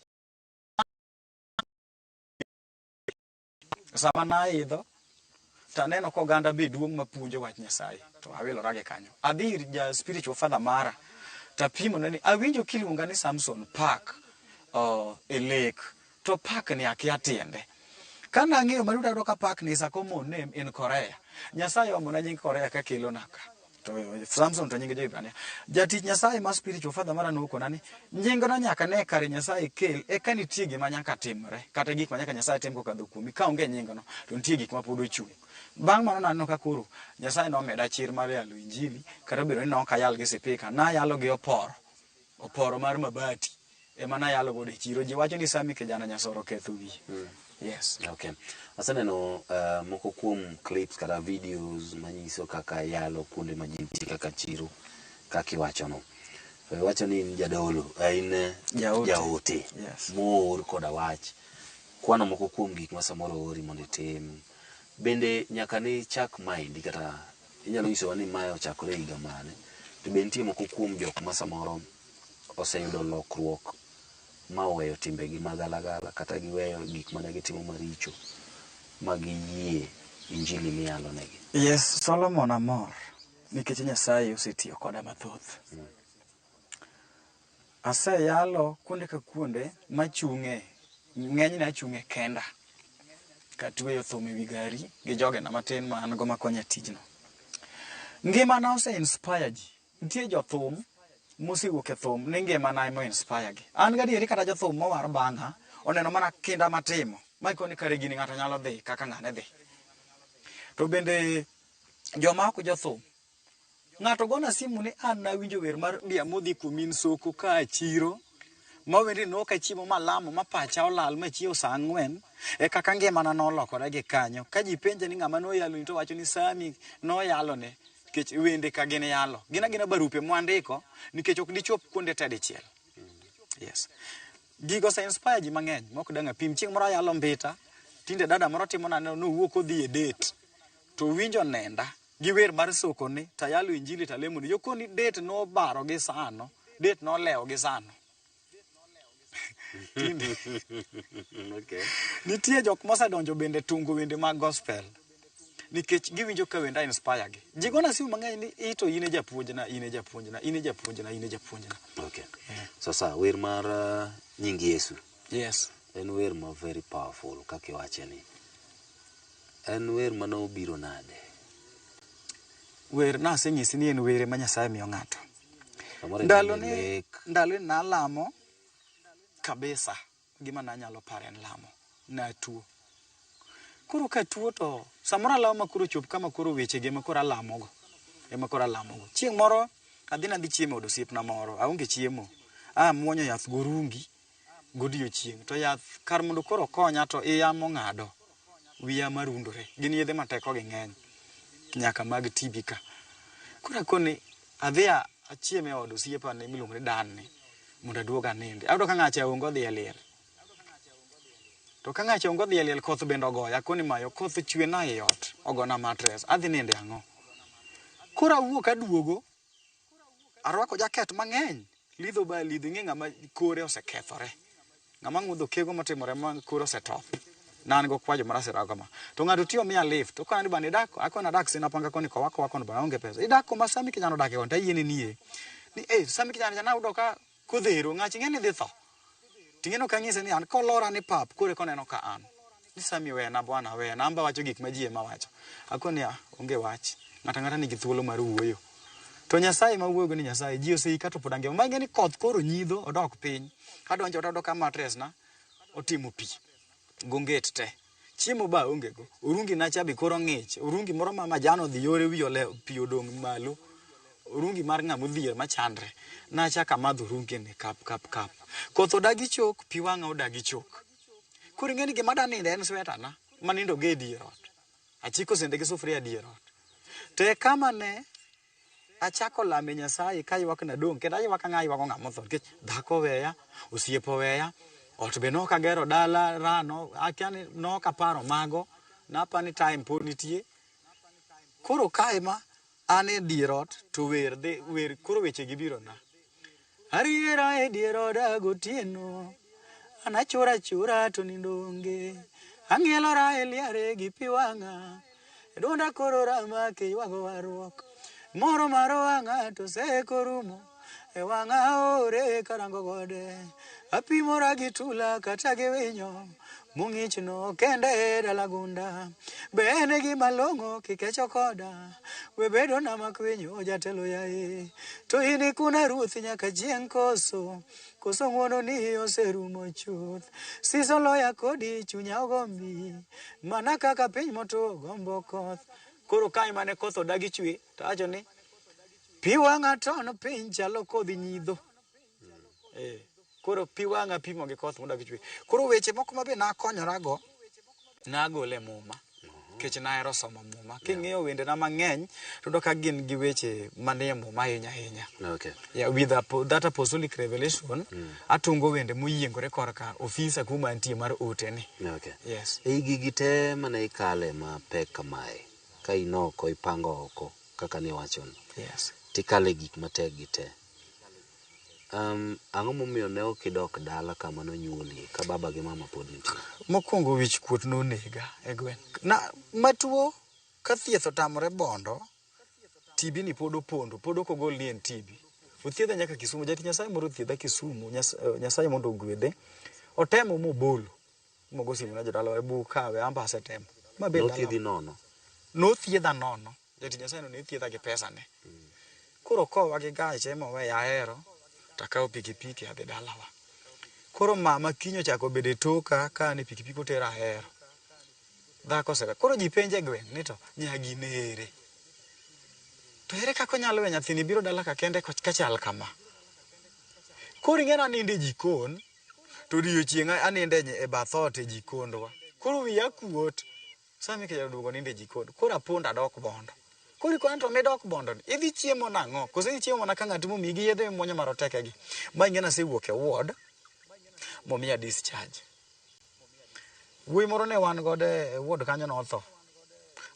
Sama naidho taneno ka oganda be duong' mapuonjo wach Nyasaye to awilora gi kanyo. Adhi ir ja spiritual father mara tapimone ni awinjo kiluonga ni Samson Park e lek to park ni akia tiende. Ka nang'iyo matut ayudo ka park ni is a common name in Korea. Nyasaye omona nying Korea kakelona ka. To Samson to nying jo-Hibrania. Jatich Nyasaye ma spiritual father mara nokona ni nyingno nyaka ne kare Nyasaye kel eka nitie gima nyaka timre kata gik ma nyaka Nyasaye tim kokadho kuomi. Ka onge nyingno to nitie gik ma pod ochung'. Bang' mano naneno ka koro Nyasaye nomeda chir mar yalo injili kata obedo ni nok ayal gi sipika, nayalo gi oporo. Oporo mar mabati ema nayalo godo e chiro. Ji wacho ni Sami kijana Nyasoro oketho wiye. Yes. Okay. Aseneno moko kuom clips kata videos manyiso kaka yalo kuonde ma ji nitie kaka chiro kaka iwachono. To iwacho ni in jadolo, in Jaote. jaote Yes. moor koda wach. Kwano moko kuom gik ma samoro oori mondo itim. Bende nyaka ne chak maendi kata inyalo nyisowa ni mae ochakore e higa mane? To be nitie moko kuom jok ma samoro oseyudo lokruok ma oweyo timbegi magalagala kata giweyo gik mane gitimo maricho ma giyie injili miyalo negi. Yes, Solomon amor nikech Nyasaye osetiyo koda mathoth. Aseyalo kuonde ka kuonde machung'e, ng'enyne achung'e kenda. Katweyo thum ewi gari gi jogena matin ma an go makonya tijno. Ngimana ose inspire ji. Nitie jothum mosewuok e thum ni ngimana ema inspire gi. An gadieri kata jothum mowar bang'a oneno mana kinda matimo. Ma koni kare gini ng'ato nyalo dhi kaka ng'ane dhi. To bende joma ok jothum ng'ato gona simu ni an nawinjo wer mar bi amodhi kuom in soko ka a chiro ma wende nok achiemo malamo ma pacha olal machiewo saa ang'wen e kaka ngimana nolokore gi kanyo ka ji penje ni ng'ama noyaloni to wacho ni Sami noyalone nikech wende ka gin yalo gin agina barupe mwandiko nikech ok dichop kuonde te dichiel. Yes. Gigo ose inspire ji mang'eny mok dang' apim. Chieng' moro ayalo mbita, tinde dada moro timona nowuok odhi e date to winjo nenda gi wer mar soko ni tayalo injili talemo ni yokoni date nobaro gi sano, date nolewo gi sano. Tinde Okay. nitie jok mosedonjo bende tungo wende mag gospel nikech giwinjo ka wenda inspire gi. Ji gona simu mang'eny ni ito in e japuonjna, in e japuonjna, in e japuonjna, in e japuonjna. Okay. Sasa wer mar nying Yesu. Yes. En wer ma very powerful kaka iwache ni. En wer mane obiro nade? Wer nasenyisi ni en were ma Nyasaye miyo ng'ato. Samoro Ndalo idhi ni lek. ndalo ni nalamo kabisa gima nanyalo paro en lamo. Natuo. Koro katuo to samoro alamo ma koro chop kama koro weche gi ema koro alamogo. Ema koro alamogo. Chieng' moro adhi nadhi chiemo e od osiepna moro, aonge chiemo. Amuonyo yath gorungi godiochieng' to yath kar mondo koro okonya to iya mong'ado. Wiya marundore. Gin yedhe ma tekogi ng'eny. Nyaka mag TB ka. Koro akoni adhi achiem e od osiepa ni miluongo ni Dan ni mondo aduog anindi. Ayudo ka ng'acha onge odhi e liel. To ka ng'acha onge odhi e liel koth bende ogoya. Akoni mayo koth chwe na ei ot ogona mattress. Adhi ninde ang'o? Koro awuok aduogo arwako jaket mang'eny. Lidho ba lidho ing'e ng'ama kore osekethore. Ng'ama ng'udho kego motimore ma kore osetop. Ne an gokwajo mar asirago kama. To ng'ato tiyo miya lift. Okona ni bana idak, akona adak Sinapanga koni kowa kowa kono bana aonge pesa. Idak kuma Sami Kijana odake koni tayieni nie. Ni eh Sami Kijana cha nayudo ka kodhero ng'achi ing'e ni dhi tho. Ting'e ok anyise ni an kolora ni pap koro eka oneno ka an. Ni Sami wena bwana wena an be awacho gik ma ji ema wacho. Akoni ah onge wach. Ng'ato ang'ata nigi thuolo mar wuoyo. To Nyasaye ma wuoyogo ni Nyasaye ji oseika to pod angima. Ma ing'e ni koth koro nyidho odok piny. Adonjo tayudo ka mattress na otimo pi. Gonget te. Chiemo ba aonge go. Orungi na cha be koro ng'ich. Orungi moro ma majan odhi yore wiye olewo pi odong' malo. Orungi mar ng'ama odhier machandre. Nachako amadho orungi ni kap kap kap. Koth odagi chok, pi wang'a odagi chok. Koro ing'e ni gima da ninde en sweta na. Manindo go e dier ot. Achiko sende gi sufuria e dier ot. To e kama ne achako lame Nyasaye kaywak nadong' kendo aywak ang'a aywago ng'ama otho nikech dhako oweya, osiepe oweya, ot be nok agero dala rano akia ni nok aparo mago napa ni time pod nitie. Koro kae ma an e dier ot to wer dhi wer koro weche gi biro na. Ariera e dier oda gotieno, an achur achura to nindo onge. Ang'ielora e liare gi pi wang'a, dwonda koro rama kiywago warruok. Moro mar wang'a to seko rumo, e wang'a ore karango gode. Apimora gi tula kata gi winyo, mong'ichno kende e dala gunda. Be en gima long'o kikecho koda, we bedona makwinyo jatelo yaye. To in ikuna ruoth nyaka chieng' koso, koso ng'wono ni oserumo chuth. Siso loya kodi chunya ogombi, mana kaka piny motwo gombo koth. Koro kae mane koth odagi chwe, to awacho ni pi wang'a ton piny chalo kodhi nyidho. Koro pi wang'a pimo gi koth modagi chwe. Koro weche moko ma be nakonyorago, nagolo e muma. Nikech nahero somo muma. King'iyo wendena mang'eny, to iyudo ka gin gi weche manie muma ahinya ahinya. Okay. Yeah, with that apostolic revelation, atungo wende moyiengore korka ofisa kuma antie mar ote ni. Okay. Yes. Ei gigi te mane ikale mapek kamae, ka in oko ipango oko kaka niwachono. Yes. Tikale gik matek gi te. Ang'o momiyo ne ok idok dala kama nonyuolie ka baba gi mama pod nitie? Mokwongo wich kuot nonega e gweng'. Na matuo ka thieth otamore bondo, TB ni pod opondo, pod ok ogol ni en TB. Othiedha nyaka Kisumu, jatich Nyasaye moro othiedha Kisumu, Nyasaye mondo ogwedhe. Otemo mobolo, mogo simu ne jodalawa, bu kawe, an be asetemo. Ma be Nothiedhi nono? Nothiedha nono. Jatich Nyasaye no ne thiedha gi pesane. Koro kowa gi gache moweya ahero, takawo pikipiki adhi dalawa. Koro mama kiny ochako bedo e toka ka an e pikipiki otera Ahero. Dhako osega. Koro ji penje e gweng' ni to nyagi ne ere? To ere kaka onyalo weyo nyathini biro dala ka kende kachal kama? Koro ing'e ni anindo e jikon, to odiochieng' anindo e bath ot e jikondwa. Koro wiya kuot. Sama ikecho duogo nindo e jikon. Koro apondo adok Bondo. Koro ikona to midok Bondo ni, idhi chiemo nang'o? Koso idhi chiemo mana ka ng'at momiyi gi yedhe mimuonyo maroteke gi. Ma ing'e ni asewuok e ward, momiya discharge. Wuoyi moro ne wan godo e ward kanyo notho.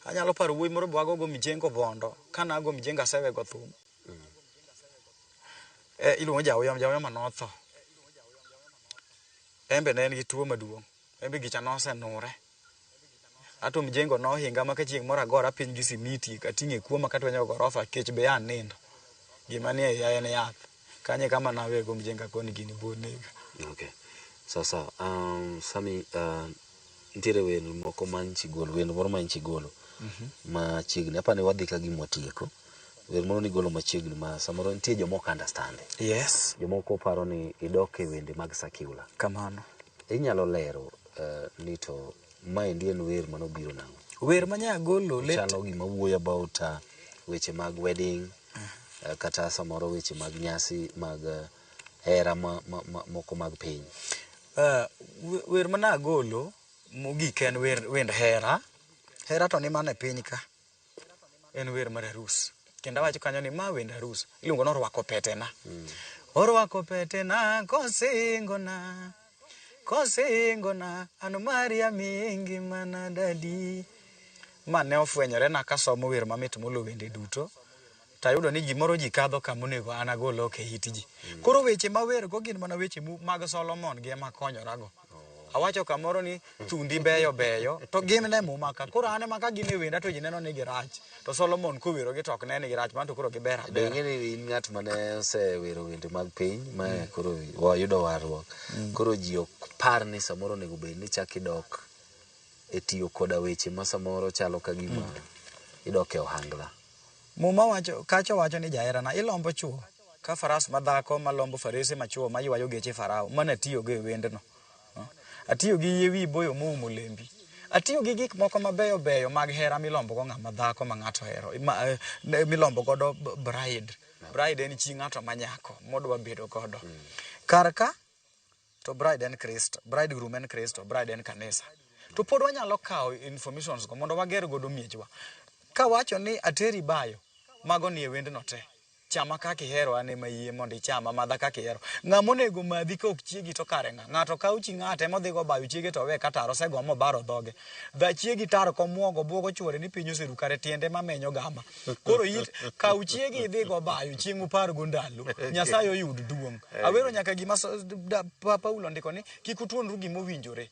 Anyalo paro wuoyi moro be wagogo mijengo Bondo. Ka nago mijengo asewego thum. Iluongo Jauyoma, Jauyoma notho. En be ne en gi tuo maduong'. En be gicha nosenure. Ato mjengo nohinga ma ka chieng' moro agora piny gi simiti ating'e kuoma katwenyo gorofa kech be an nindo. Gima nie iya en yath. Kanyo e kama nawego mjengo akoni gini bo nega. Okay. Sasa, Sami, nitiere wer moko ma nchi golo, wer moro ma nchi golo machiegni. Apani wadhi ka gima watieko. Wer moro nigolo machiegni ma samoro nitie joma ok understand. Yes. Jomoko paro ni idok e wende mag secular. Kamano. Inyalo lero ni to maendi en wer manobiro nang'o? Wer manya golo let Chalo gima wuoyo about weche mag wedding, kata samoro weche mag nyasi mag hera moko mag piny. Wer mana agolo mogik en wer wend hera. Hera to ni mana e piny ka. En wer mar arus. Kendo awacho kanyo ni ma wend arus. Iluongo ni orwako petena. Orwako petena kosingona. Kosingona an Maria mingi mana dadi. Ma ne ofwenyore na kasomo wer mamit molo wende duto. Tayudo ni gimoro ji kadho kama onego an agol oko e it ji. Koro weche ma wer go gin mana weche mag Solomon gi ema konyorago. Awacho kamoro ni thundi beyo beyo to gin ne muma ka. Koro an ema ka gin e wenda to ji neno ni girach. To Solomon kowero gi to ok ne ni girach, mano to koro giber Be abera. ing'e ni in ng'at mane osewero wende mag piny ma koro wayudo warruok. Koro ji ok par ni samoro onego bed ni chak idok e tiyo koda weche ma samoro chalo ka gima idok e ohangla. Muma wacho, kacha wacho ni jaherana ilombo chuo ka faras madhako malombo farese machuo maywayo geche Farao. Mano atiyogo e wendno. Atiyo gi yie wi boyo moumo lembi. Atiyo gi gik moko mabeyo beyo mag hera milombo go ng'ama dhako ma ng'ato ohero. Milombo godo bride. Bride en chi ng'ato ma nyako modwa bedo godo. Kar ka to bride en Kristo, bridegroom en Kristo, bride en kanisa. To pod wanyalo kawo informations go mondo wager godo miechwa. Kawacho ni ateri bayo, mago nie wendno te. Chama kaka ihero, an ema yie mondo ichama, madha kaka ihero. Ng'ama onego madhi ka ok chiegi to kare ng'a? Ng'ato kawo chi ng'ate modhi go bayo chiege to owe ka tar osego mobaro dhoge. Dha chiegi tar komuogo buogo chuore ni piny oseru kare tiende mamenyo gama. Koro it kaw chiegi idhi go bayo chieng' upar go ndalo. Nyasaye oyud duong'. Awero nyaka gima Paulo ndiko ni kik utuonru gima owinjore.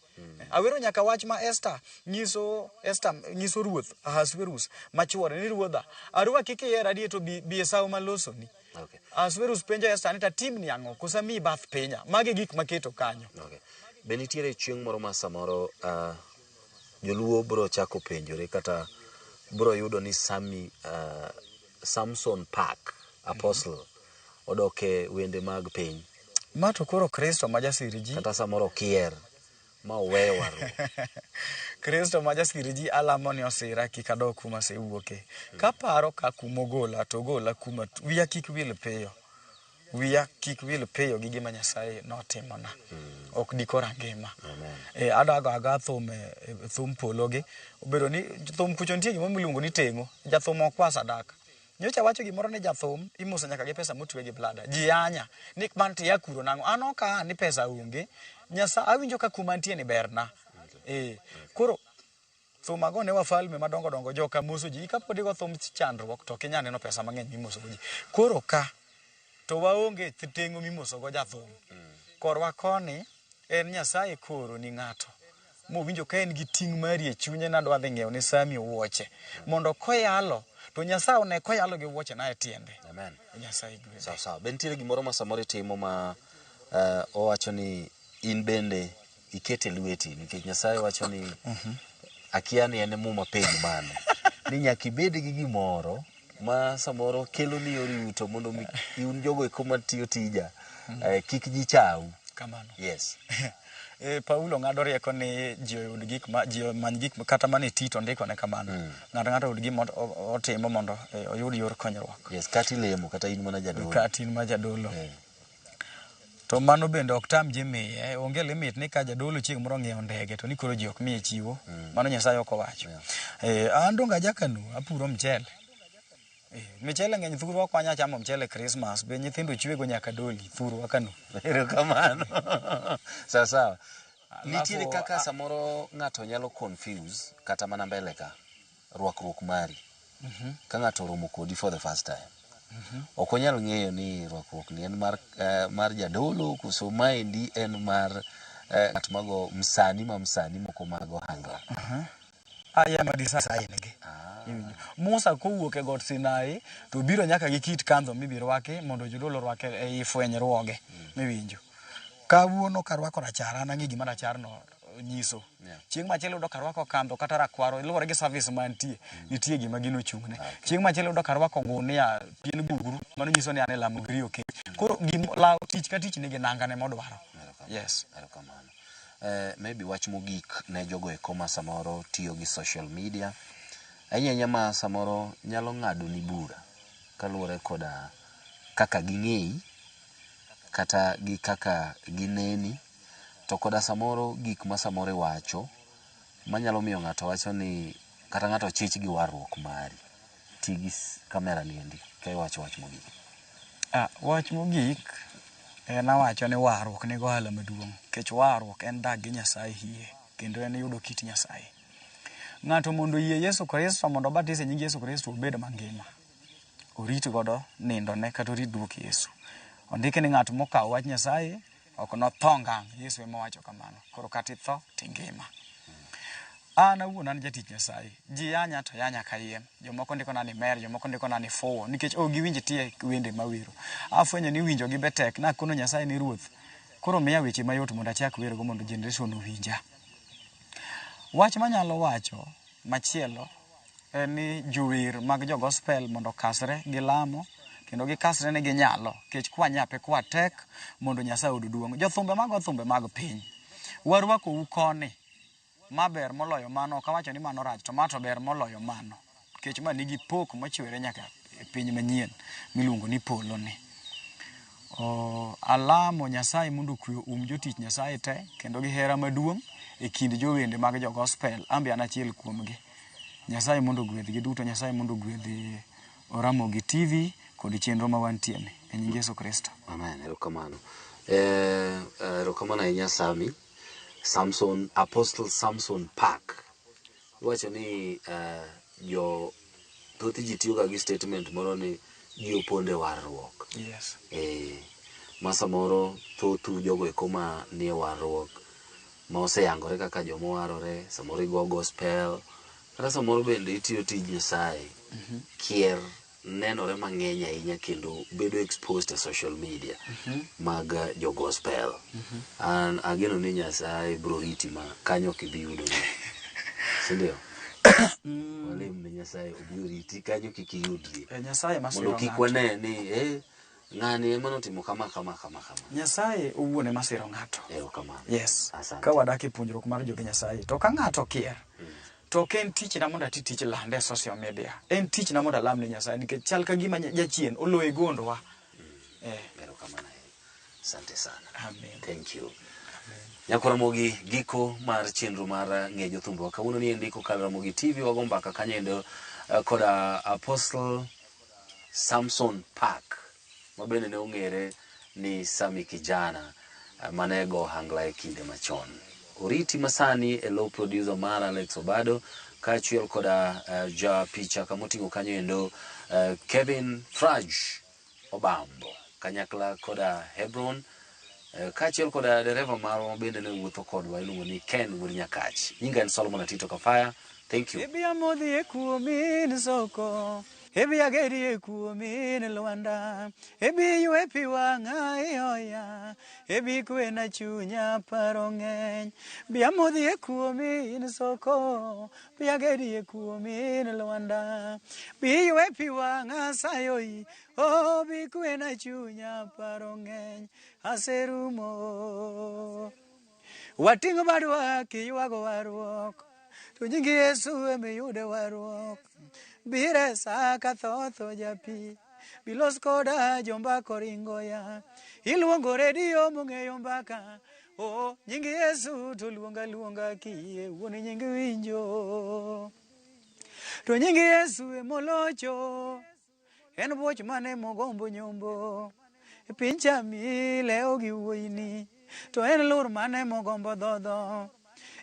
Awero nyaka wach ma Esther nyiso Esther nyiso ruoth Ahasuerus machuore ni ruodha arwaki kihera adier to bi, bi e sawo malosoni. Okay. Ahasuerus penjo Esther ni tatimni ang'o koso amiyi bath pinya. Magi gik maketo kanyo. Okay. Be nitiere chieng' moro ma samoro joluo bro chako penjore kata bro yudo ni Samson Park Apostle odok e wende mag piny? Ma to koro Kristo ma jasir ji. Kata samoro okier ma oweyo warruok. Kristo ma jasir ji alamo ni osira kik adog kuma asewuoke. Kaparo ka kumogola to ogola kuma wiya kik wil piyo. Wiya kik wil piyo gi gima Nyasaye notimona. Ok dikora ngima. Adago aga thum e thum polo gi. Obedo ni thum kucho nitie gima miluongo ni teng'o. Jathum ok kwa sadaka. Nyocha wacho gimoro ni jathum imoso nyaka gi pesa motwe gi blada. Ji yanya ni man to iya kuro nang'o? An ok aa ni pesa onge. Nyasaye awinjo ka kuma antie ni berna. Koro thum ago ne wafalme madongo dongo joka moso ji. Kapod igo thum chandruok to ok inyal neno pesa mang'eny mimoso go ji. Koro ka to waonge teng'o mimoso go jathum. Korwa koni en Nyasaye koro ni ng'ato mowinjo ka en gi ting' mari e chunye nadwa dhi ng'iewo ne Sami wuoche mondo koyalo to Nyasaye one koyalo gi wuoche na e tiende. Amen. Nyasaye gwedhe. Sawa sawa. Be nitiere gimoro ma samoro itimo ma owacho ni in bende ikete lweti nikech Nyasaye wacho ni akia ni en muma page mane ni nyaka ibed gi gimoro ma samoro kelo ni yor yuto mondo mi un jogo eko matiyo tija kik ji chau. Kamano. Yes. Paulo ng'ado rieko ni ji oyud gik ma ji omany gik kata mana e Tito ndiko ne kamano. Ng'ato ng'ato oyud gima otimo mondo oyud yor konyruok. Yes, kata ilemo kata in mana jadolo. Kata in mana jadolo. To mano bende ok tam ji miye, onge limit ni ka jadolo chieng' moro ong'iewo ndege to ni koro ji ok miye chiwo. Mano Nyasaye ok owacho. An donge ajakanu, apuro mchele. Michele ng'eny thurwa ok wanyal chamo mchele Christmas, be nyithindo chwego nyaka doli thurwa kanu. Erokamano. Sawa sawa. Nitiere kaka samoro ng'ato nyalo confuse kata mana mbele ka rwakruok mari. Ka ng'ato oromo kodi for the first time. Ok onyal ng'eyo ni rwakruok ni en mar jadolo koso maendi en mar ng'at mago msani ma msani moko mag ohangla. Aya ma design gi. Musa kowuok e got Sinai to biro nyaka gi kit kandho mibiro rwaki mondo jodolo orwake ei fwenyruoge miwinjo. Kawuono karwako rachar an ang'e gima rachar no nyiso. Chieng' machielo yudo karwako kandho kata rakwaro luwore gi service mantie nitie gima gino ochung'ne. Chieng' machielo yudo karwako gunia pien gugru mano nyiso ni an e lamo gi riyo kech. Koro law tich ka tich nigi nangane modwaro. Yes. Erokamano. Maybe wach mogik ne jogo eko ma samoro tiyo gi social media ahinya ahinya ma samoro nyalo ng'ado ni bura kaluwore koda kaka ging'eyi kata gi kaka gineni to koda samoro gik ma samoro iwacho manyalo miyo ng'ato wacho ni kata ng'ato chich gi warruok mari. Ti gi kamera ni endi ka iwacho wach mogik. Wach mogik en awacho ni warruok nigi ohala maduong' nikech warruok en dak gi Nyasaye hie kendo en yudo kit Nyasaye. Ng'ato mondo oyie Yesu Kristo mondo obatise e nying Yesu Kristo obed mangima. Orit godo nindone kata orit duok Yesu. Ondiki ni ng'at mokawo wach Nyasaye ok notho ngang'. Yesu ema owacho kamano. Koro kata itho tingima. An awuon an jatich Nyasaye. Ji yanya to yanya kayiem. Jomoko ndikona ni mer, jomoko ndikona ni fuwo nikech ok giwinj tie wende mawero. Afwenyo ni winjo gi be tek. Nakono Nyasaye ni ruoth, koro miya weche mayot mondo achak wergo mondo generation owinja. Wach manyalo wacho machielo en ni jower mag jo gospel mondo okasre gi lamo kendo gikasre ni ginyalo nikech kwanyape kwatek mondo Nyasaye oyud duong'. Jothumbe mago thumbe mag piny, warwakou koni ma ber moloyo mano, ok awacho ni mano rach to ma to ber moloyo mano nikech ma nigi pok mochwere nyaka e piny manyien miluongo ni polo ni. Alamo Nyasaye mondo okwe um jotich Nyasaye te kendo gi hera maduong' e kind jowende mag jo gospel, an be an achiel kuomgi. Nyasaye mondo ogwedhgi duto, Nyasaye mondo ogwedh Ramogi TV kod chenro ma wantie ni e nying Yesu Kristo. Amen. Erokamano. Erokamano ahinya Sami. Samson, Apostle Samson Park. Iwacho ni jo thoth ji tiyoga gi statement moro ni ji oponde warruok. Yes. Ma samoro thothu jogo eko ma nie warruok ma oseyangore kaka joma owarore, samoro igo gospel, kata samoro bende itiyo tij Nyasaye. Kier nenore mang'eny ahinya kendo bedo exposed e social media mag jo gospel. An ageno ni Nyasaye biro riti ma kanyo ok ibi yudo ni. Sindio? Walem ne Nyasaye obi oriti kanyo kik iyudri. Nyasaye masiro Mondo kik ng'ato. wane ni ng'ani ema notimo kama kama kama kama. Nyasaye owuon ema siro ng'ato. Erokamano. Yes. Asante. Ka wadak e puonjruok mar joge Nyasaye, to ka ng'ato kier, to ok en tichna mondo ati tich lande e social media. En tichna mondo alam ne Nyasaye nikech chal ka gima jachien oloyo e gondwa. Erokamano ahinya. Asante sana. Amen. Thank you. Nyakoramogi giko mar chenro mar ng'e jothumbe kawuono ni endi kokalo Ramogi TV wago mbaka kanyo endo koda Apostle Samson Park ma bende ne ong'ere ni Sami Kijana mane go ohangla e kinde machon. Oriti masani e low producer mar Alex Obado kaachiel koda ja picha kamoting'o kanyo endo Kevin Fraj Obambo kanyakla koda Hebron kaachiel koda dereva marwa bende ne wuotho kodwa iluongo ni Ken Wuod Nyakach. Nyinga en Solomon Atito Kafaya. Thank you. Ebi amodhi e kuomi soko, ebi ageri e kuomi lwanda, ebi ywe pi wang'a ioya, ebi kwena chunya paro ng'eny. Bi amodhi e kuomi soko, bi ageri e kuomi lwanda, bi ywe pi wang'a sayoi, o bi kwena chunya paro ng'eny. Aserumo. Wating'o badwa kiywago warruok, to nying Yesu emiyude warruok. Bire sa ka tho japi, bilos koda jombako ringo ya. Iluongo redio mong'eyo mbaka, o nying Yesu to luonga luonga kiyie wuon nying winjo. To nying Yesu emolocho, en buoch mane mogombo nyombo. Piny chami lewo gi wuoyini, to en lur mane mogombo dhodho.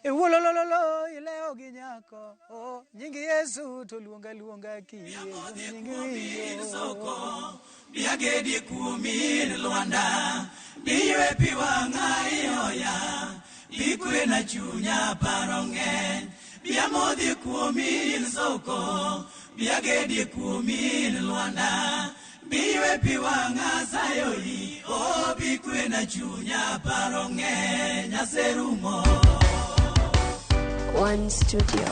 Ewuolololo ilewo gi nyako, o nying Yesu to luonga luonga kiyie wuon nying winjo. Bi agedi kuomi lwanda, bi ywe pi wang'a ioya, bi kwena chunya paro ng'eny. Bi amodhi kuomi soko, bi agedi kuomi lwanda, bi ywe pi wang'a sayoi, o bi kwena chunya paro ng'eny. Aserumo. One Studio.